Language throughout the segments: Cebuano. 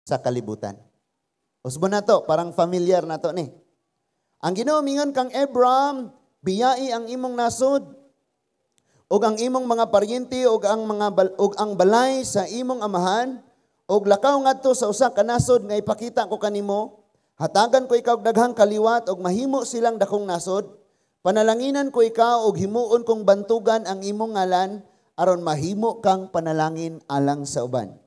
Sa kalibutan. Usbon na to, parang familiar na to ni. Ang Ginoo mingon kang Abram, "Biyai ang imong nasod ug ang imong mga paryente ug ang balay sa imong amahan ug lakaw ngadto sa usa ka nasod nga ipakita ko kanimo. Hatagan ko ikaw og daghang kaliwat ug mahimo silang dakong nasod. Panalanginan ko ikaw ug himuon kong bantugan ang imong ngalan aron mahimo kang panalangin alang sa uban.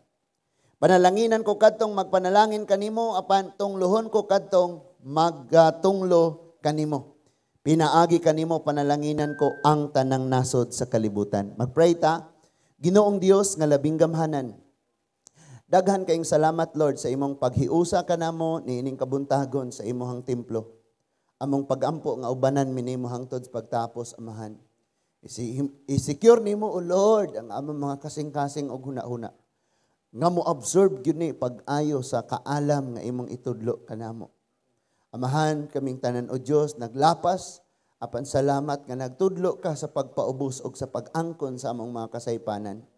Panalanginan ko kadtong magpanalangin kanimo, apan tunglohon ko kadtong magatunglo kanimo. Pinaagi kanimo panalanginan ko ang tanang nasod sa kalibutan." Magpray ta. Ginoong Dios nga labing gamhanan, daghan kayong salamat, Lord, sa imong paghiusa kanamo niining kabuntagon sa imong templo. Among pagampo nga ubanan mi nimo hangtod sa pagtapos, Amahan. I-secure nimo, O Lord, ang among mga kasing-kasing og huna-huna nga mo absorb gyud ni pag-ayo sa kaalam nga imong itudlo kanamo. Amahan, kaming tanan, O Dios, naglapas, apan salamat nga nagtudlo ka sa pagpaubos og sa pag-angkon sa among mga kasaypanan.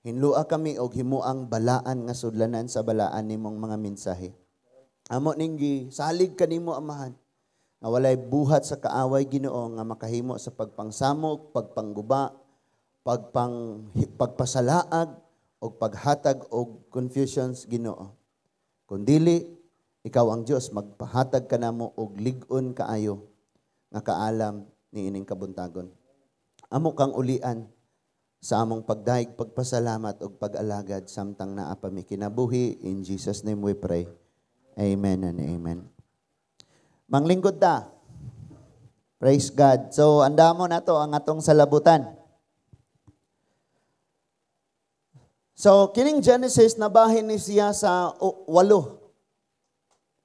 Hinlua kami og himuang balaan nga sudlanan sa balaan nimong mga mensahe. Amo ning gisalig kanimo, Amahan, nga walay buhat sa kaaway, Ginoo, nga makahimo sa pagpangsamok, pagpangguba, pagpasalaag og paghatag og confusions, Ginoo. Kun dili ikaw ang Dios magpahatag kanamo og lig-on kaayo nga kaalam niining kabuntagon. Amo kang ulian sa among pagdayeg, pagpasalamat ug pag-alagad samtang naa pa mi kinabuhi. In Jesus' name we pray. Amen and amen. Manglingkod ta. Praise God. So andamo na to ang atong salabutan. So kining Genesis, nabahin ni siya sa 8.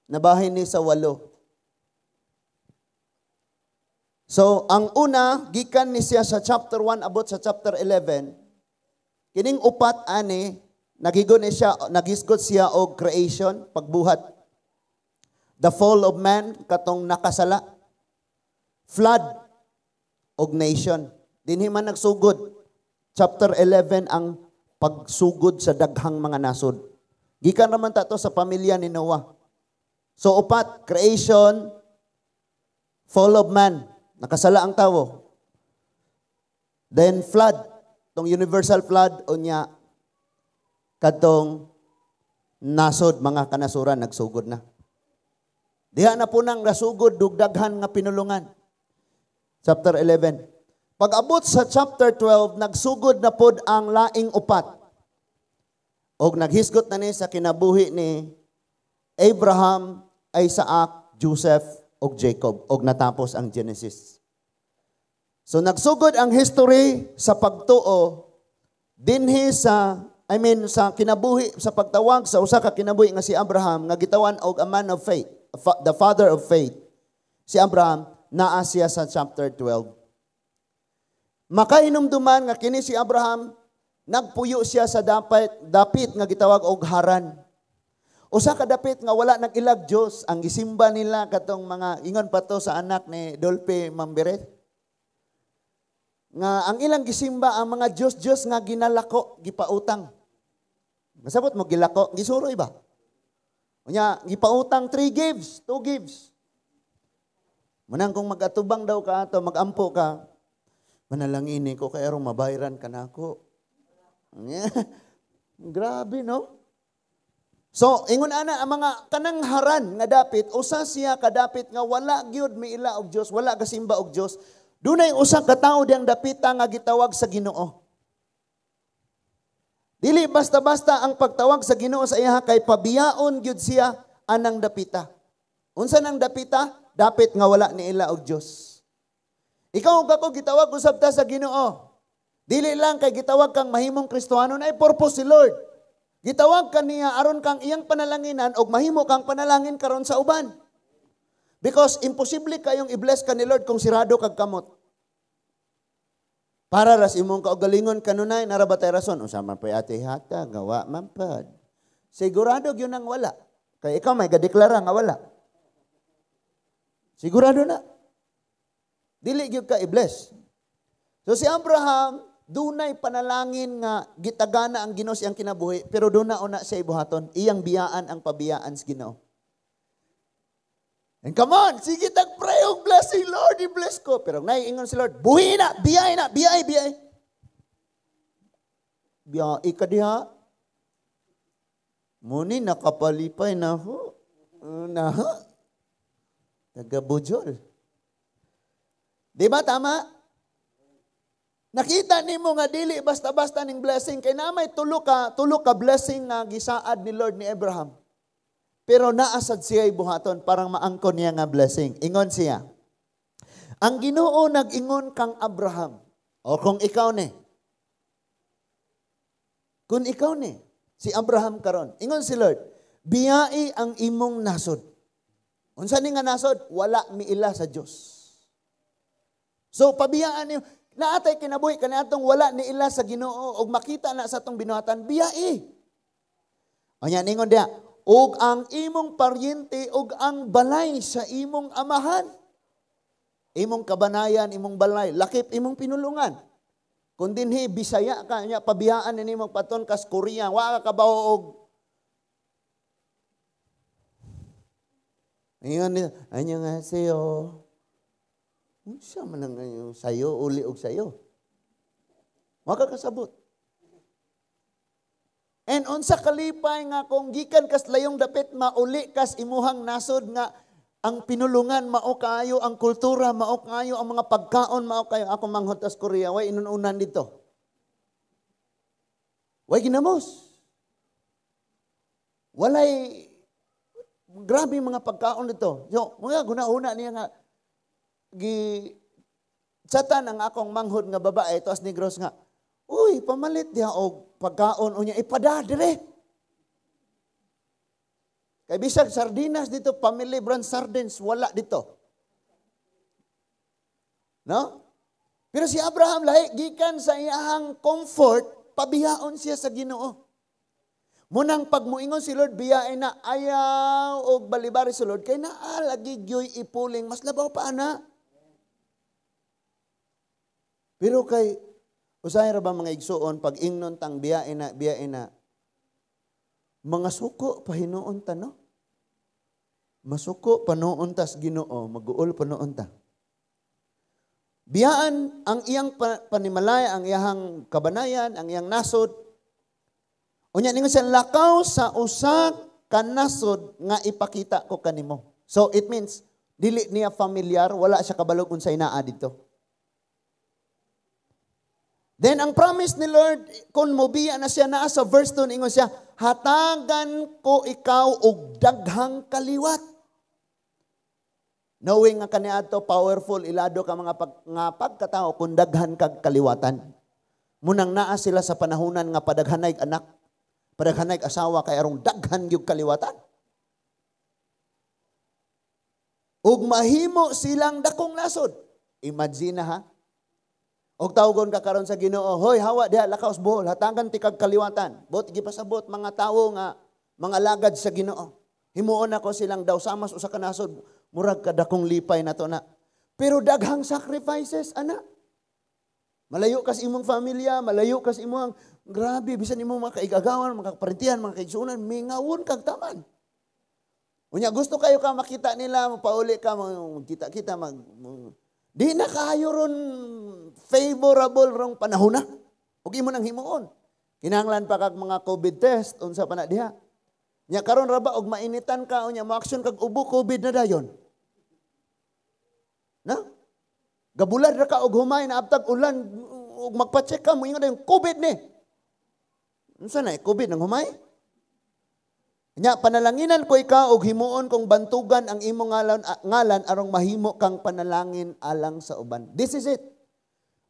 Nabahin ni sa 8. So ang una, gikan ni siya sa chapter 1 abot sa chapter 11. Kining upat ani nagigo ni siya, nagisgot siya og creation, pagbuhat. The fall of man, katong nakasala. Flood og nation. Dinhi man nagsugod. Chapter 11 ang pagsugod sa daghang mga nasod. Gikan raman ta to sa pamilya ni Noah. So upat: creation, fall of man, nakasala ang tawo. Then flood, tong universal flood, unya kadtong nasod, mga kanasuran nagsugod na. Diha na po nang nasugod dugdaghan nga pinulungan. Chapter 11. Pag-abot sa chapter 12, nagsugod na pod ang laing upat. Og naghisgot na ni sa kinabuhi ni Abraham, Isaac, Joseph, ug Jacob. Og natapos ang Genesis. So nagsugod ang history sa pagtuo dinhi sa, I mean, sa kinabuhi, sa pagtawag sa usa ka kinabuhi nga si Abraham, nga gitawan og a man of faith, the father of faith. Si Abraham naa siya sa chapter 12. Makahinumduman nga kini si Abraham, nagpuyo siya sa dapit nga gitawag og Haran. Usa ka dapit nga wala nag-ilag Dios, ang gisimba nila katong mga ingon pa to sa anak ni Dolpe Mamberet, nga ang ilang gisimba ang mga Dios-Dios nga ginalako, gipautang. Masabot mo gilako, gisuroy ba? Unya gipautang 3 gives, 2 gives. Manang kung mag-atubang daw ka ato, mag-ampo ka, "Manalangini ko kay arong mabayran ka nako." Grabe, no? So, ingon ana ang mga kanang Haran nga dapit, usa siya kadapit nga wala gyud miila og Dios, wala gasimba og Dios. Dunay usa ka tawo diyang dapita nga gitawag sa Ginoo. Dili basta-basta ang pagtawag sa Ginoo sa iya kay pabiyaon gyud siya anang dapita. Unsa nang dapita? Dapit nga wala ni ila og Dios. Ikaw ug ako, gitawag usab ta sa Ginoo. Dili lang kay gitawag kang mahimong Kristohano, na purpose si Lord. Gitawag ka niya aron kang iyang panalanginan og mahimo kang panalangin karon sa uban. Because imposible kayong i-bless ka ni Lord kung sirado kag kamot. Para ras imong kaugalingon kanunay, nara ba tay rason? Unsa man pay ate hata, gawa man pad. Sigurado gyud nang wala. Kay ikaw may gadeklara nga wala. Sigurado na. Dili gyud ka i-bless. So si Abraham, Dunay panalangin nga gitagana ang Ginoo siyang kinabuhi, pero doon na una siya ibuhaton, iyang biyaan ang pabiyaan sa Ginoo. And come on, sige tag pray og blessing, Lord, i-bless ko. Pero naiingon si Lord, buhi na, biyay na, biyay, biyay. Biyay ka diha. Muni nakapalipay na ho. Na ho. Taga-bujol. Di ba tama? Nakita nimo nga dili basta-basta ning blessing kay na may tulo ka blessing nga gisaad ni Lord ni Abraham. Pero naasad siya buhaton parang maangkon niya nga blessing. Ingon siya. Ang Ginoo nag-ingon kang Abraham. O kung ikaw ni. Kung ikaw ni, si Abraham karon. Ingon si Lord, biyai ang imong nasod. Unsa ni nga nasod? Wala miila sa Dios. So pabiyaan niyo, naatay kinabuhi kaniadtong wala ni ila sa Ginoo og makita na sa atong binuhatan, biyai. Unya ningon diha, ug ang imong paryente ug ang balay sa imong amahan. Imong kabanayan, imong balay, lakip imong pinulungan. Kung dinhi Bisaya ka nya pabiyaan ni imong paton kas Korea, wa ka kabawo og ingon ni annyeonghaseyo. Unsa man ang sayo uli og sayo. Wa ka kasabot. And unsa kalipay nga kung gikan kas layong dapit mauli kas imuhang nasod nga ang pinulungan mao kaayo, ang kultura mao kaayo, ang mga pagkaon mao kaayo. Ako manghod tas Korea, way inununan dito. Way ginamos. Walay grabe mga pagkaon dito. So, mga guna-una niya nga gi chatan ang akong manghod nga babae tuas Negros nga, uy, pamalit diha og pagkaon unya ipada dire. Kay bisag sardinas dito, family brand sardines wala dito. No? Pero si Abraham lahi gikan sa iyahang comfort, pabiyaon siya sa Ginoo. Munang pagmuingon si Lord, biyae na ayaw og balibari si Lord kay naa lagi gyoy ipuling mas labaw pa ana. Pero kay usahay ra ba mga igsuon pag ingnon tang biyae na mga suko pahinuon ta, no? Masuko panuon tas Ginoo, maguol panuon ta. Biyaan ang iyang panimalay, ang iyang kabanayan, ang iyang nasod. Unya ningon siya lakaw sa usa ka nasod nga ipakita ko kanimo. So it means dili niya familiar, wala siya kabalog unsay naa didto. Then ang promise ni Lord, kung mobiya na siya naa sa verse 2, ingon siya, hatagan ko ikaw og daghang kaliwat. Knowing nga kaniadto powerful ilado ka mga nga pagkatao kung daghan kag kaliwatan. Munang naa sila sa panahunan nga padaghanay anak, padaghanay asawa kay arong daghan gyud kaliwatan. Ug mahimo silang dakong nasod. Imagine na ha. Og tawgon ka karon sa Ginoo, hoy hawa diha lakaw sa Bohol, hatagan ti kag kaliwatan. Bot gipasabot mga tawo nga mga lagad sa Ginoo. Himuon ako silang daw samas usa ka nasod, murag kadakong lipay nato na. Pero daghang sacrifices ana. Malayo kas imong pamilya, malayo kas imong grabe bisan imong mga kaigagawan, mga kaparintihan, mga kaigsuonan, mingawon kag taman. Unya gusto kayo ka makita nila, mapauli ka, kita-kita mag di na kayo ron favorable rong panahon na. Ug imo nang himuon. Kinahanglan pa kag mga COVID test unsa pa na diha. Nya karon ra ba og mainitan ka unya mo-action kag ubo, COVID na dayon. Na? Gabulad ra ka og humay na abtag ulan ug magpa-check ka moingon dayon COVID ni. Unsa na COVID nang humay? Nya panalanginan ko ikaw og himuon kong bantugan ang imong ngalan arong mahimo kang panalangin alang sa uban. This is it.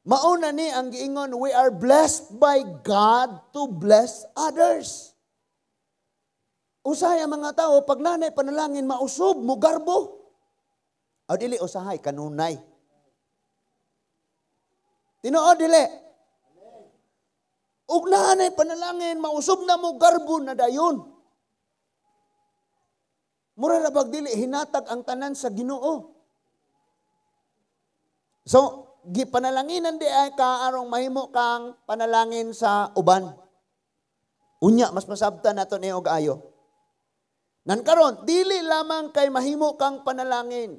Mauna ni ang giingon, we are blessed by God to bless others. Usahay ang mga tao pag nanay panalangin mausog mugarbo. O dili usahay kanunay. Tinuod dili. Ug nanay panalangin mausog na mo garbo na dayon. Mura ra bag dili hinatag ang tanan sa Ginoo. So, gipanalanginan di ay ka arong mahimo kang panalangin sa uban. Unya, mas masabtan nato ni og ayo. Nan karon, dili lamang kay mahimo kang panalangin.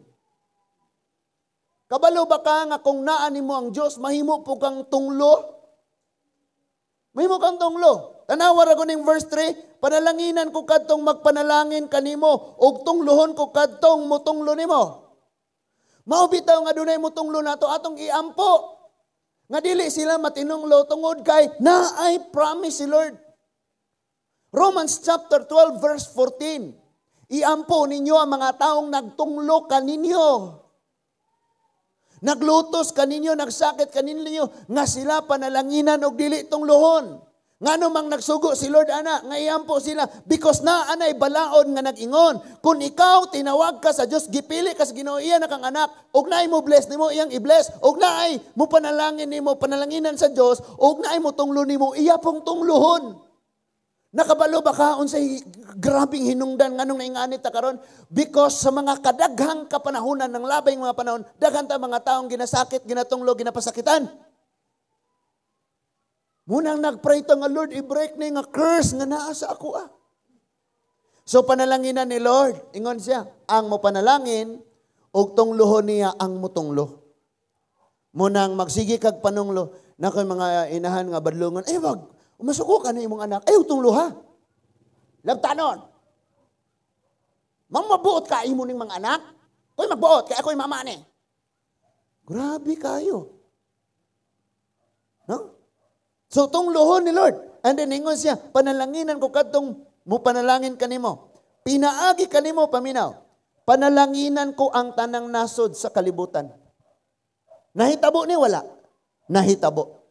Kabalo ba ka nga kung naa nimo ang Dios, mahimo po kang tunglo? Mahimo kang tunglo. Tanawa ra ko ning verse 3, "Panalanginan ko kadtong magpanalangin kanimo ug tunglohon ko kadtong mutunglo nimo." Mao bitaw nga dunay mutunglo nato, atong iampo nga dili sila matinunglo tungod kay naay promise si Lord. Romans chapter 12 verse 14. Iampo ninyo ang mga taong nagtunglo kaninyo, naglutos kaninyo, nagsakit kaninyo, nga sila panalanginan og dili tunglohon. Ngano mang nagsugo si Lord ana nga iampo sila? Because naa anay balaod nga nag-ingon, kung ikaw tinawag ka sa Dios, gipili ka sa Ginoo, iya na kang anak, ug naay mo bless nimo, iyang i-bless, ug naay mo panalangin nimo, panalanginan sa Dios, ug naay mo tunglo nimo, iya pong tunglohon. Nakabalo ba ka unsay grabing hinungdan nganong nainganit ta karon? Because sa mga kadaghang kapanahunan ng labay mga panahon, daghan ta mga taong ginasakit, ginatunglo, ginapasakitan. Munang nagpray ta nga, "Lord, i-break ni nga curse nga naa sa ako ah." So panalanginan ni Lord, ingon siya, ang mo panalangin ug tunglohon niya ang mutunglo. Munang magsige kag panunglo, na koy mga inahan nga badlongon, "Eh wag, umasuko ka na imong anak, ay tunglo ha. Labtanon. Mang mabuot ka imo ning mga anak. Koy magbuot, kay ako'y mama ni." Grabe kayo. No? So tunglohon ni Lord. And then ingon siya, "Panalanginan ko kadtong mo panalangin kanimo." Pinaagi kanimo, paminaw. "Panalanginan ko ang tanang nasod sa kalibutan." Nahitabo ni wala? Nahitabo.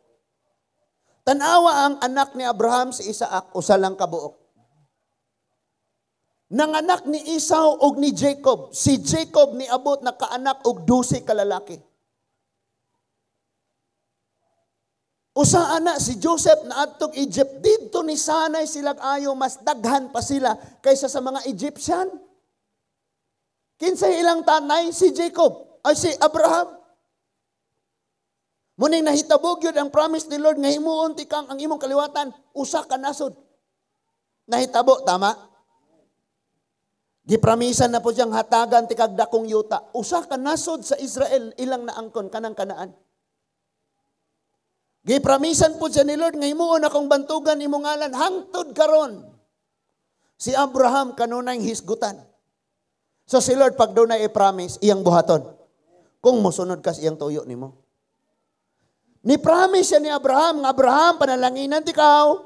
Tanawa ang anak ni Abraham, si Isaac, usa lang kabuok. Nanganak ni Esau og ni Jacob. Si Jacob niabot nakaanak og 12 kalalaki. Usa ana si Joseph na adtog Egypt, didto ni sanay silag ayo, mas daghan pa sila kaysa sa mga Egyptian. Kinsay ilang tanay? Si Jacob, ay si Abraham. Muning nahitabog yun ang promise ni Lord nga himuon ti kang ang imong kaliwatan usa ka nasod. Nahitabo, tama? Gipramisan na po siyang hatagan ti kag dakong yuta. Usa ka nasod sa Israel ilang naangkon kanang Kanaan. Gipramisan po siya ni Lord nga himuon akong bantugan imong ngalan hangtod karon. Si Abraham kanunay hisgutan. So si Lord, pag dunay i-promise, iyang buhaton. Kung mosunod ka sa iyang tuyo nimo. Ni promise siya ni Abraham, nga "Abraham, panalanginan ti kaw.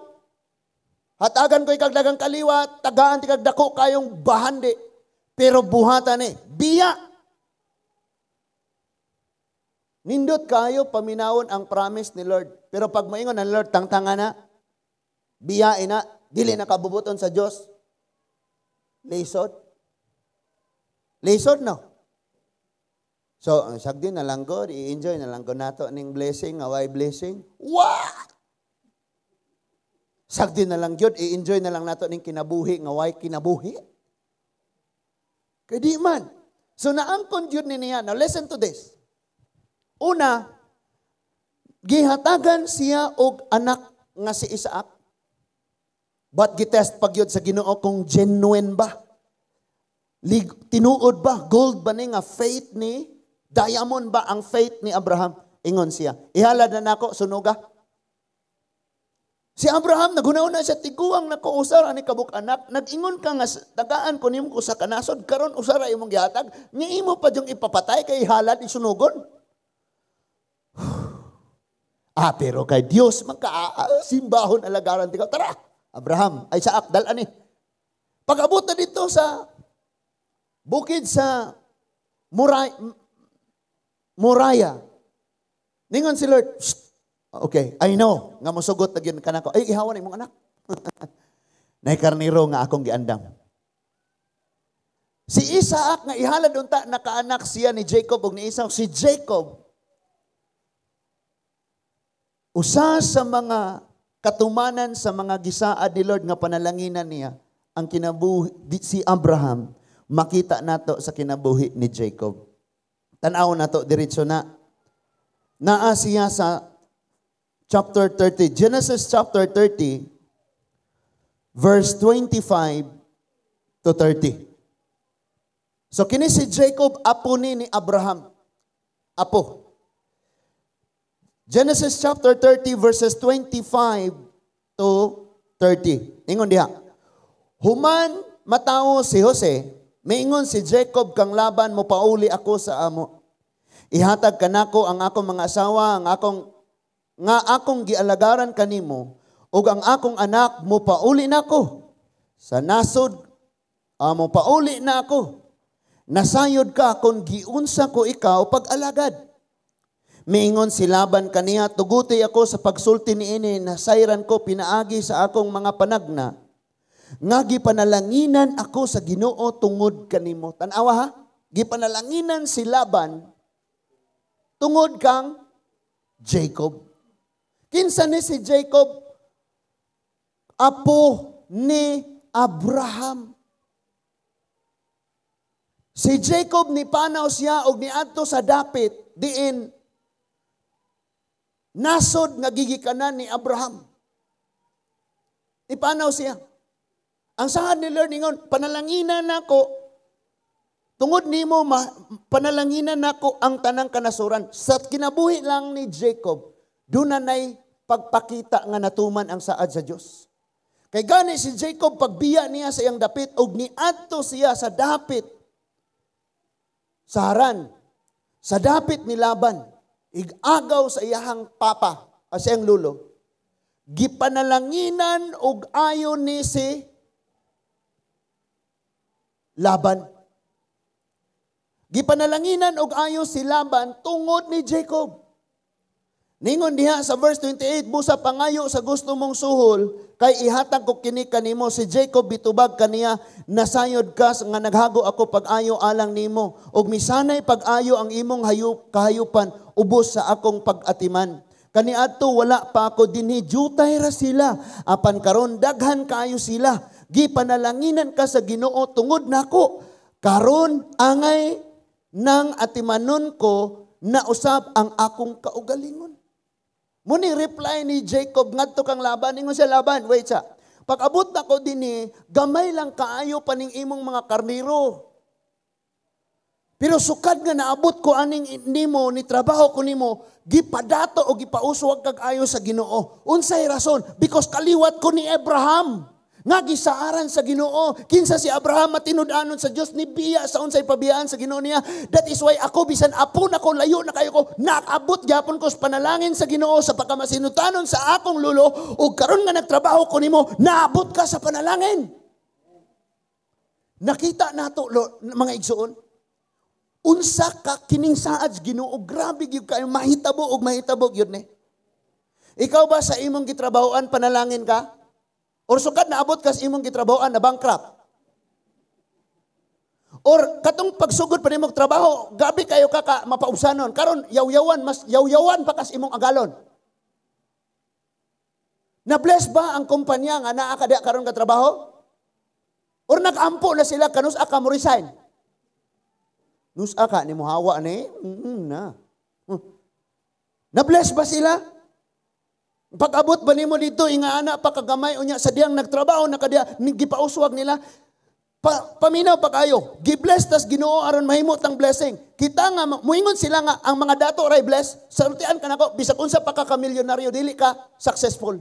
Hatagan ko ikag dagang kaliwat, tagaan ti kag dako kayong bahandi." Pero buhatan ni, biya. Nindot kayo paminawon ang promise ni Lord. Pero pag moingon ang Lord, "Tangtanga na, biyain na, dili na kabubuton sa Dios." Lisod. Lisod, no? So, ang sagdi na lang God, i-enjoy na lang ko nato ning blessing, away blessing. What? Sagdi na lang gyud, i-enjoy na lang nato ning kinabuhi, nga way kinabuhi. Kay di man. So, naangkon gyud ni niya. Now, listen to this. Una, gihatagan siya og anak nga si Isaac. But gitest pag yun sa Ginoo kung genuine ba. Tinuod ba? Gold ba ni nga faith ni? Diamond ba ang faith ni Abraham? Ingon siya, "Ihalad na nako, sunuga." Si Abraham, nagunaw na siya, "Tiguang nako, usara ni kabuk anak. Nag-ingon ka nga, tagaan ko nimo usa ka nasod, karon usara imong gihatag, nga imo pa dyong ipapatay kay ihalad, isunugon." Ah, pero kay Dios man ka, simbahon alagaran ti ka. "Tara, Abraham, ay Isaac, dalan ni." Pag-abot na dito sa bukid sa Moriah, ningon si Lord, "Shh, okay, I know, nga mosugot na gyud ka nako. Ay, ihawan imong anak. Nay karniro nga akong giandam." Si Isaac nga ihalad unta, nakaanak siya ni Jacob ug ni Esau. Si Jacob, usa sa mga katumanan sa mga gisaad ni Lord nga panalanginan niya, ang kinabuhi si Abraham, makita nato sa kinabuhi ni Jacob. Tan-aw nato diretso na. Naa siya sa chapter 30. Genesis chapter 30, verse 25 to 30. So kini si Jacob, apo ni Abraham. Apo. Genesis chapter 30 verses 25 to 30. Ingon diha. Human matawo si Jose, miingon si Jacob kang Laban, "Mopauli ako sa amo. Ihatag kanako ang akong mga asawa, ang akong nga akong gialagaran kanimo ug ang akong anak, mopauli nako sa nasod, mopauli na ako. Nasayod ka kung giunsa ko ikaw pag-alagad." Miingon si Laban kaniya, "Tuguti ako sa pagsulti niini, nasayran ko pinaagi sa akong mga panagna, nga gipanalanginan ako sa Ginoo tungod kanimo." Tan-awa ha, gipanalanginan si Laban tungod kang Jacob. Kinsa ni si Jacob? Apo ni Abraham. Si Jacob ni panaw siya og niadto sa dapit diin nasod nga gigikanan ni Abraham. Ipanaw siya. Ang saad ni Lord ingon, "Panalanginan nako tungod nimo, panalanginan nako ang tanang kanasuran." Sa kinabuhi lang ni Jacob, doon na nay pagpakita nga natuman ang saad sa Dios. Kay gani si Jacob pagbiya niya sa iyang dapit og niadto siya sa dapit sa Haran, sa dapit ni Laban, igagaw sa iyahang papa, sa iyang lulo. Gipanalanginan og ayo ni si Laban. Gipanalanginan og ayo si Laban tungod ni Jacob. Ningon diha sa verse 28, "Busa pangayo sa gusto mong suhol, kay ihatag ko kini kanimo." Si Jacob bitubag kaniya, "Nasayod ka nga naghago ako pag-ayo alang nimo, ug misanay pag-ayo ang imong hayop kahayupan ubos sa akong pag-atiman. Kaniadto wala pa ako dinhi, jutay ra sila, apan karon daghan kaayo sila. Gipanalanginan ka sa Ginoo tungod nako. Karon angay nang atimanon ko na usab ang akong kaugalingon." Muni reply ni Jacob ngadto kang Laban, ingon siya, "Laban, wait sa. Pag-abot nako dinhi, gamay lang kaayo paning imong mga karniro. Pero sukad nga naabot ko aning nimo, ni trabaho ko nimo, gipadato o gipauswag kag ayo sa Ginoo. Unsay rason? Because kaliwat ko ni Abraham nga gisaaran sa Ginoo." Kinsa si Abraham? Matinud-anon sa Dios, ni biya sa unsay pabiyaan sa Ginoo niya. "That is why ako, bisan apo nako, layo na kayo ko, naabot gyapon ko sa panalangin sa Ginoo sa pagkamasinutanon sa akong lulo, ug karon nga nagtrabaho ko nimo, naabot ka sa panalangin." Nakita nato mga igsoon, unsa ka kining saad sa Ginoo, grabe gyud kayo mahitabo og mahitabo gyud ni. Ikaw ba sa imong gitrabahoan panalangin ka? Or sukad naabot ka sa imong gitrabahoan na bankrupt? Or katong pagsugod pa nimong trabaho, gabi kayo ka ka mapaubsanon. Karon yaw-yawan, mas yaw-yawan pa kas imong agalon. Na-bless ba ang kumpanya nga naa ka diha karon ka trabaho? Or nag-ampo na sila kanus ka mo resign? Nus ka ni mo hawa ni? Na. Na-bless ba sila? Pag-abot ba nimo dito, inga ana pa kagamay, unya sa diyang nagtrabaho na kadiya, gipauswag nila, paminaw pa kayo, gi-bless tas Ginoo aron mahimo tang blessing. Kita nga, muingon sila nga, ang mga dato ray bless, sultian ka nako, bisag unsa pa ka kamilyonaryo, dili ka successful.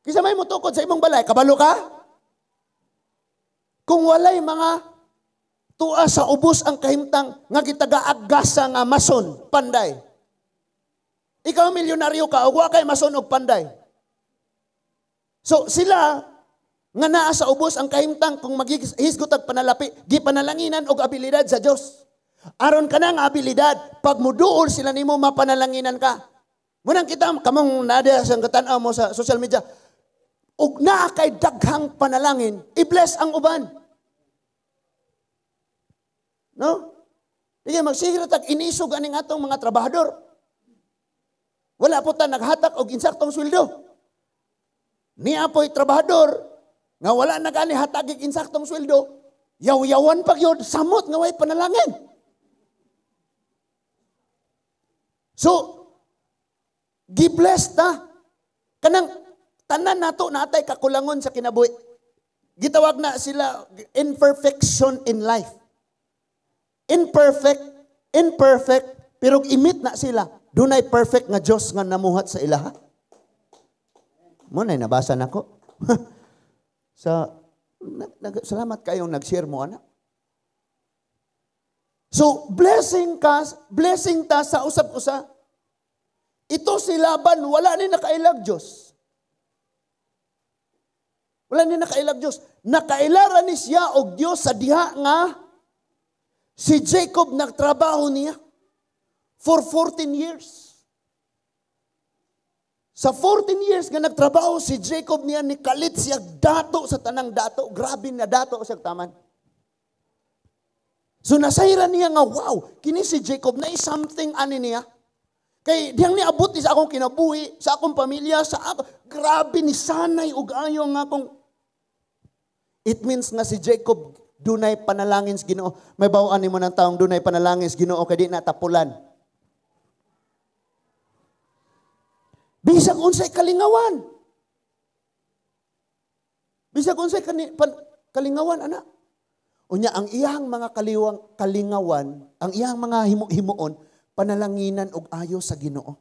Kisa may motukod sa imong balay, kabalo ka? Kung walay mga tuwa sa ubos ang kahimtang nga gitagaagasa nga mason, panday. Ikaw milyonaryo ka, ug wa kay mason og panday. So sila nga naa sa ubos ang kahimtang kung maghisgot og panalapi, gipanalanginan og abilidad sa Dios. Aron ka nga abilidad, pag muduol sila nimo mapanalanginan ka. Munang kita kamong naa sa katan-aw mo sa social media, ug naa kay daghang panalangin, i-bless ang uban. No? Sige, magsigira tag inisog aning atong mga trabahador. Wala po ta naghatak og insaktong sweldo. Niya po'y trabahador nga wala na gani hatagig insaktong sweldo, yaw-yawan pa gyud, samot nga way panalangin. So, gi-bless ta. Kanang tanan nato natay kakulangon sa kinabuhi. Gitawag na sila imperfection in life. Imperfect, imperfect, pero imit na sila. Dunay perfect nga Dios nga namuhat sa ilaha. Mo na nabasa nako. Sa salamat kayong nag-share mo ana. So, blessing ka, blessing ta sa usab-usa. Ito si Laban, wala ni nakailag Diyos. Wala ni nakailag Diyos. Nakailara ni siya og Diyos sa diha nga si Jacob nagtrabaho niya for 14 years. Sa 14 years nga nagtrabaho si Jacob niya, nikalit siya dato sa tanang dato. Grabe na dato siya taman. So nasayran niya nga, wow, kini si Jacob na something ani niya. Kay diyang niabot ni sa akong kinabuhi, sa akong pamilya, sa ako, grabe ni sanay og ayo nga akong. It means nga si Jacob dunay panalangin sa Ginoo. May bawaan nimo ng taong dunay panalangin sa Ginoo kay di na tapulan. Bisag unsay kalingawan. Bisag unsay kalingawan ana. Unya ang iyang mga kalingawan, ang iyang mga himuon, panalanginan og ayo sa Ginoo.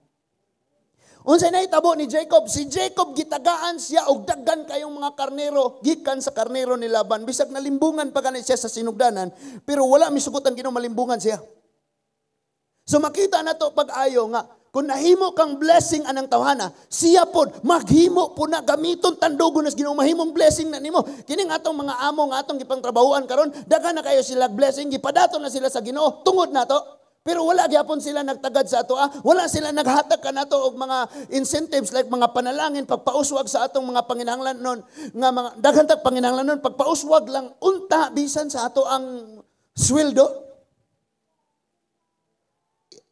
Unsay nahitabo ni Jacob? Si Jacob gitagaan siya og daghan kayong mga karnero gikan sa karnero ni Laban. Bisag nalimbungan pa gani siya sa sinugdanan, pero wala misugot ang Ginoo malimbungan siya. So makita na to pag-ayo nga kung nahimo kang blessing anang tawhana, siya pod maghimo po na gamiton tandugon nas Ginoo mahimong blessing na nimo. Kining atong mga amo nga atong gipangtrabahuan karon, daghan na kayo sila blessing, gipadato na sila sa Ginoo tungod nato. Pero wala gyapon sila nagtagad sa ato, ah. Wala sila naghatag kanato og mga incentives like mga panalangin, pagpauswag sa atong mga panginahanglan nun, nga mga daghan tag panginahanglan nun, pagpauswag lang unta bisan sa ato ang sweldo.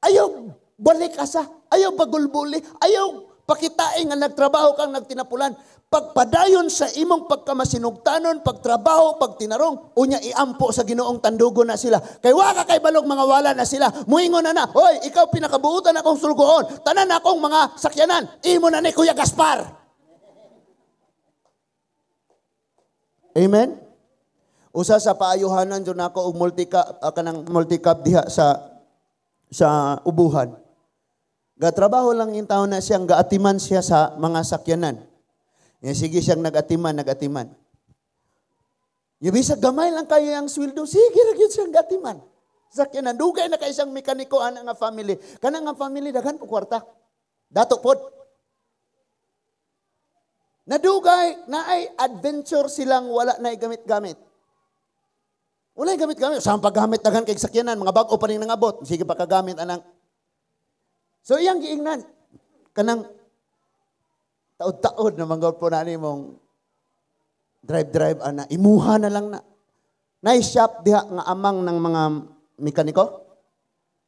Ayaw balik asa, ayaw bagulbuli, ayaw pakitain nga nagtrabaho kang nagtinapulan. Pagpadayon sa imong pagkamasinugtanon, pagtrabaho, pagtinarong, unya iampo sa Ginoong tandugo na sila. Kay wa ka kay balog mga wala na sila. Muingon na na, hoy, ikaw pinakabuutan akong sulgoon, tanan akong mga sakyanan, imo na ni Kuya Gaspar. Amen? Usa sa paayuhanan jud nako og multicab, kanang multicab diha sa ubuhan. Gatrabaho lang yung tao na siyang gaatiman siya sa mga sakyanan. Yan, sige siyang nagatiman. Yung bisa gamay lang kayo ang sweldo, sige ra gyud siyang gatiman. Sakyanan, dugay na kay siyang mekaniko ana nga family. Kana nga family daghan po kwarta. Dato pod. Nadugay naay adventure silang wala na gamit-gamit. Wala gamit-gamit. Saan paggamit daghan kay sakyanan, mga bag-o pa rin nangabot. Sige pa kagamit anang. So iyang giingnan kanang taod-taod na manggol po na nimong drive-drive ana, imuha na lang na. Nay shop diha nga amang ng mga mekaniko.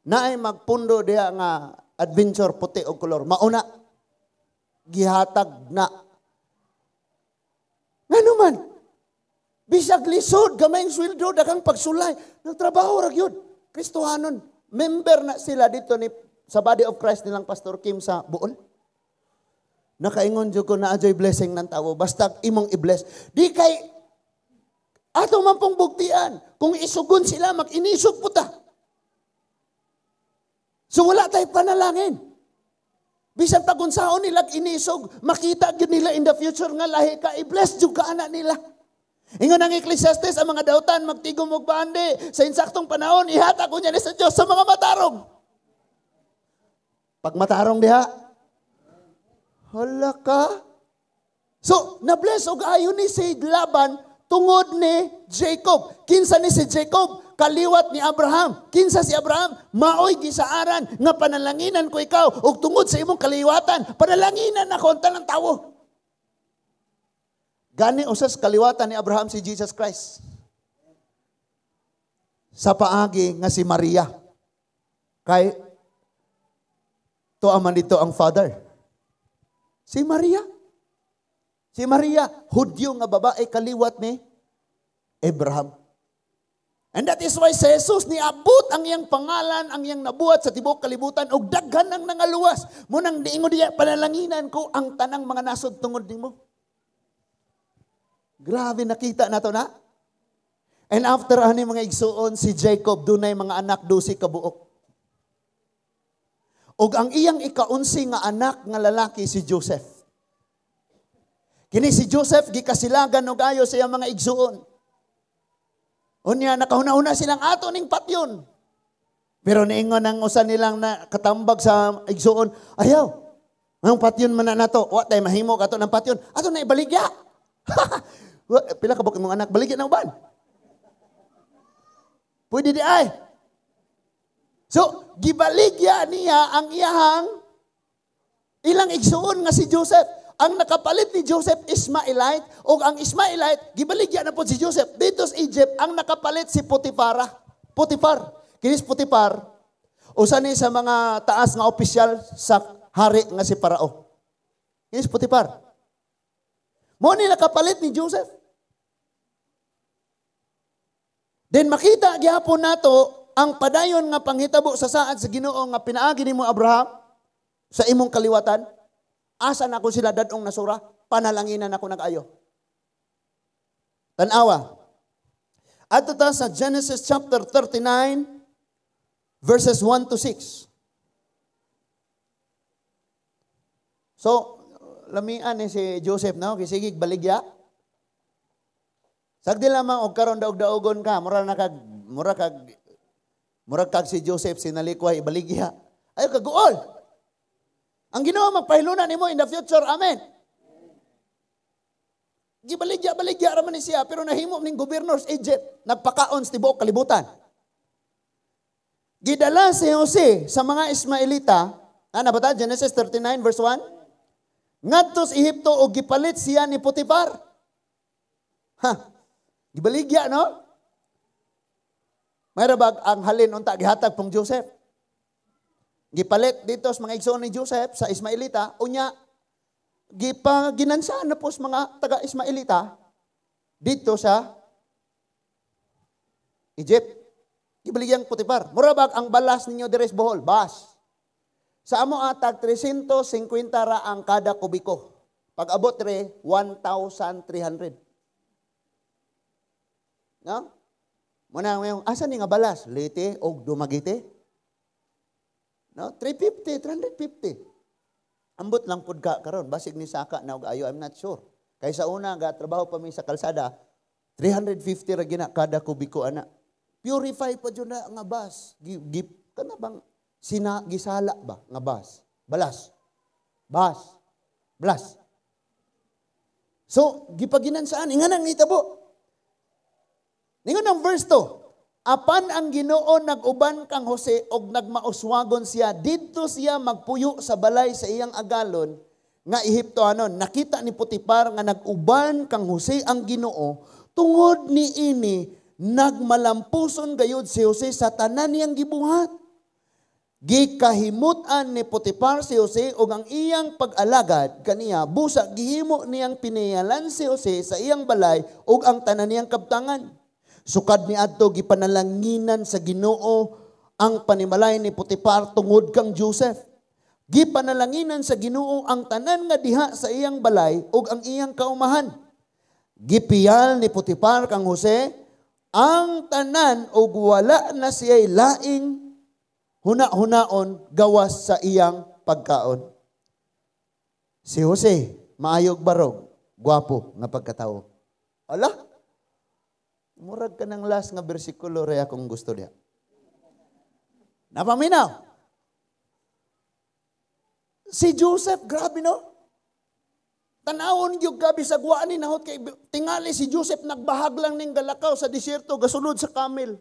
Naay magpundo diha nga adventure puti og kolor. Mauna gihatag na. Ngano man? Bisag lisod gamay ang sweldo daghang pagsulay, nagtrabaho ra gyud. Kristohanon, member na sila dito ni sa Body of Christ nilang Pastor Kim sa Buol. Nakaingon jud ko na ajoy blessing ng tao basta imong i-bless. Di kay ato man pong buktian kung isugon sila mag-inisog po ta. So wala tay panalangin. Bisan pagunsaon nila inisog, makita gyud nila in the future nga lahi ka, i-bless jud ka ana nila. Ingon ang Ecclesiastes, ang mga dautan magtigom og bandi sa insaktong panahon ihatag unya ni sa Dios sa mga matarong. Pag matarong diha, hala ka. So, na-bless og ayo ni si Laban tungod ni Jacob. Kinsa ni si Jacob? Kaliwat ni Abraham. Kinsa si Abraham? Maoy gisaaran nga panalanginan ko ikaw ug tungod sa imong kaliwatan, panalanginan ako ang tanang tawo. Gani usas kaliwatan ni Abraham si Jesus Christ. Sa paagi nga si Maria. Kay tuwa man dito ang father. Si Maria. Si Maria, Hudyo nga babae kaliwat ni Abraham. And that is why si Jesus niabot ang iyang pangalan, ang iyang nabuhat sa tibuok kalibutan ug daghan ang nangaluwas. Mao nang niingon diya, "Panalanginan ko ang tanang mga nasod tungod nimo." Grabe, nakita nato na. And after ani, mga igsuon, si Jacob dunay mga anak, 12 ka buok. Ug ang iyang ikaunsi nga anak nga lalaki si Joseph. Kini si Joseph gikasilagan og ayo sa iyang mga igsuon. Unya nakahuna-huna silang ato ning patyon. Pero niingon ang usa nilang na katambag sa igsuon, "Ayaw. Anong patyon man na nato? Wa tay mahimo kato ng patyon. Ato na ibaligya." Pila ka buok imong anak, baligya na uban. Pwede di ay. So, gibaligya niya ang iyahang ilang igsuon nga si Joseph. Ang nakapalit ni Joseph, Ismaelite, o ang Ismaelite, gibaligya na po si Joseph. Dito sa Egypt, ang nakapalit si Potifara. Potifar. Kini si Potifar, usa ni sa mga taas nga opisyal sa hari nga si Parao. Kini si Potifar. Mao ni nakapalit ni Joseph. Then makita gyapon nato ang padayon nga panghitabo sa saad sa Ginoo nga pinaagi nimo, Abraham, sa imong kaliwatan. Asa na ko sila dadong nasura? Panalanginan ako nag-ayo. Tanawa. Adto ta sa Genesis chapter 39 verses 1 to 6. So, lamian ni si Joseph, no? Kisigig baligya. Sagdi lamang og karon daog-daogon ka, mura na kag mura kag mura kag si Joseph sinalikway ibaligya. Ayo kaguol. Ang Ginoo magpahiluna nimo in the future. Amen. Gibaligya baligya ra man ni siya, pero nahimo ning gobernador sa Egypt, nagpakaon sa tibuok kalibutan. Gidala si Jose sa mga Ismaelita, ana ba ta Genesis 39 verse 1? Ngadto sa Ehipto og gipalit siya ni Potifar. Ha. Gibaligya, no? Mayra bag ang halin unta gihatag pong Joseph. Gipalit dito sa mga igsoon ni Joseph sa Ismaelita, unya gipaginansaan na po sa mga taga-Ismaelita dito sa Egypt. Gibaligyang Potifar. Mura bag ang balas ninyo dire sa Bohol, bas. Sa amo atag 350 ra ang kada kubiko. Pag abot re 1,300. No? Muna ngayon, asa ni nga balas? Leyte og Dumaguete? No? 350, 350. Ambot lang pud ka karon, basig ni saka na og ayo, I'm not sure. Kay sa una ga trabaho pa mi sa kalsada, 350 ra gina kada kubiko ana. Purify pa jud na nga bas. Gi, gi, kana bang sina gisala ba nga bas? Balas. Bas. Blas. So, gipaginansaan inganang nitabo. Ningon ang verse 2, apan ang Ginoo nag-uban kang Jose og nagmauswagon siya, didto siya magpuyo sa balay sa iyang agalon nga Ehiptohanon. Nakita ni Potifar nga nag-uban kang Jose ang Ginoo, tungod ni ini nagmalampuson gayud si Jose sa tanan niyang gibuhat. Gikahimutan ni Potifar si Jose og ang iyang pag-alagad kaniya, busa gihimo niyang piniyalan si Jose sa iyang balay ug ang tanan niyang kabtangan. Sukad ni adto gipanalanginan sa Ginoo ang panimalay ni Potifar tungod kang Joseph. Gipanalanginan sa Ginoo ang tanan nga diha sa iyang balay ug ang iyang kaumahan. Gipiyal ni Potifar kang Jose ang tanan ug wala na siya'y laing huna-hunaon gawas sa iyang pagkaon. Si Jose, maayog barog, gwapo nga pagkatao. Ala? Murag ka ng last nga bersikulo rin akong gusto niya. Napaminaw. Si Joseph, grabe no? Tanawon gyud gabi sa guwaan ni nahot kay tingali si Joseph nagbahag lang ning galakaw sa disyerto gasulod sa camel.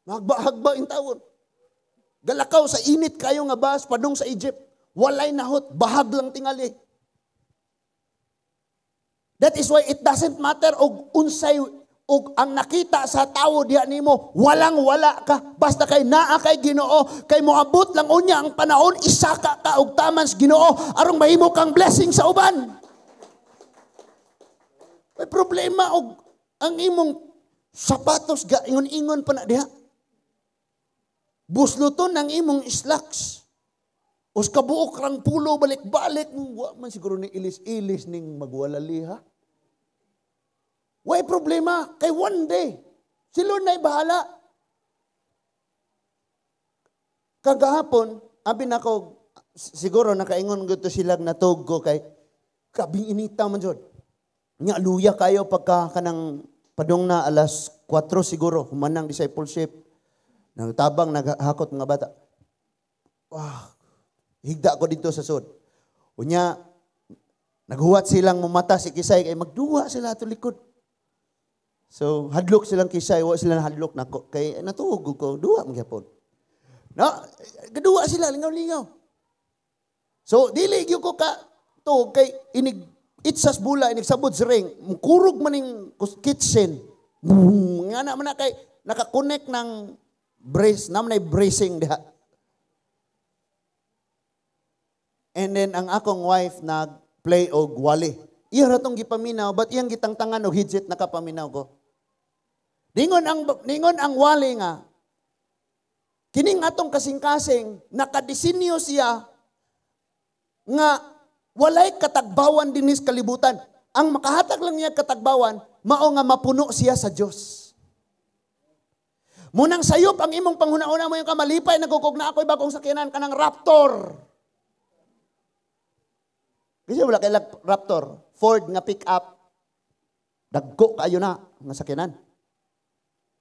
Nagbahag ba in tawon? Galakaw sa init kayo nga bas padung sa Egypt. Walay nahot, bahag lang tingali. That is why it doesn't matter og unsay og ang nakita sa tawo diha nimo, walang wala ka. Basta kay naa kay Ginoo, kay moabot lang unya ang panahon, isaka ka og taman sa Ginoo aron mahimo kang blessing sa uban. May problema og ang imong Sapatos ga ingon-ingon pa na diha. Busluton ang imong slacks. Os kabuok rang pulo balik-balik, wa man siguro ni ilis-ilis ning magwalali ha. Way problema kay one day si Lord na'y bahala. Kagahapon, abi nako siguro nakaingon gud to silag natug ko kay kabing inita man jud. Nya luya kayo pagka kanang padung na alas 4 siguro humanang discipleship nang tabang naghakot mga bata. Wah, higda ko dito sa sud. Unya naghuwat silang mumata si Kisay kay magduwa sila ato likod. So hadlok silang Kisay, wa sila hadlok nako kay natuog ko duwa man gyapon. No, gaduwa sila lingaw-lingaw. So dili gyud ko ka tuog kay inig itsas bula inig sabod sa ring, kurog maning kitchen. Nga na man na kay nakakonect ng brace, naman ay bracing diha. And then ang akong wife nag-play og wali. Iya ra tong gipaminaw, but iyang gitangtangan og headset nakapaminaw ko. Ningon ang wali nga kining atong kasing-kasing nakadisenyo siya nga walay katagbawan dinhis kalibutan. Ang makahatag lang niya katagbawan mao nga mapuno siya sa Dios. Munang sayop ang imong panghuna-una mo yung kamalipay nagukog na ako'y bagong sakyanan kanang Raptor. Kasi wala kay Raptor, Ford nga pick up. Dagko kayo na nga sakyanan.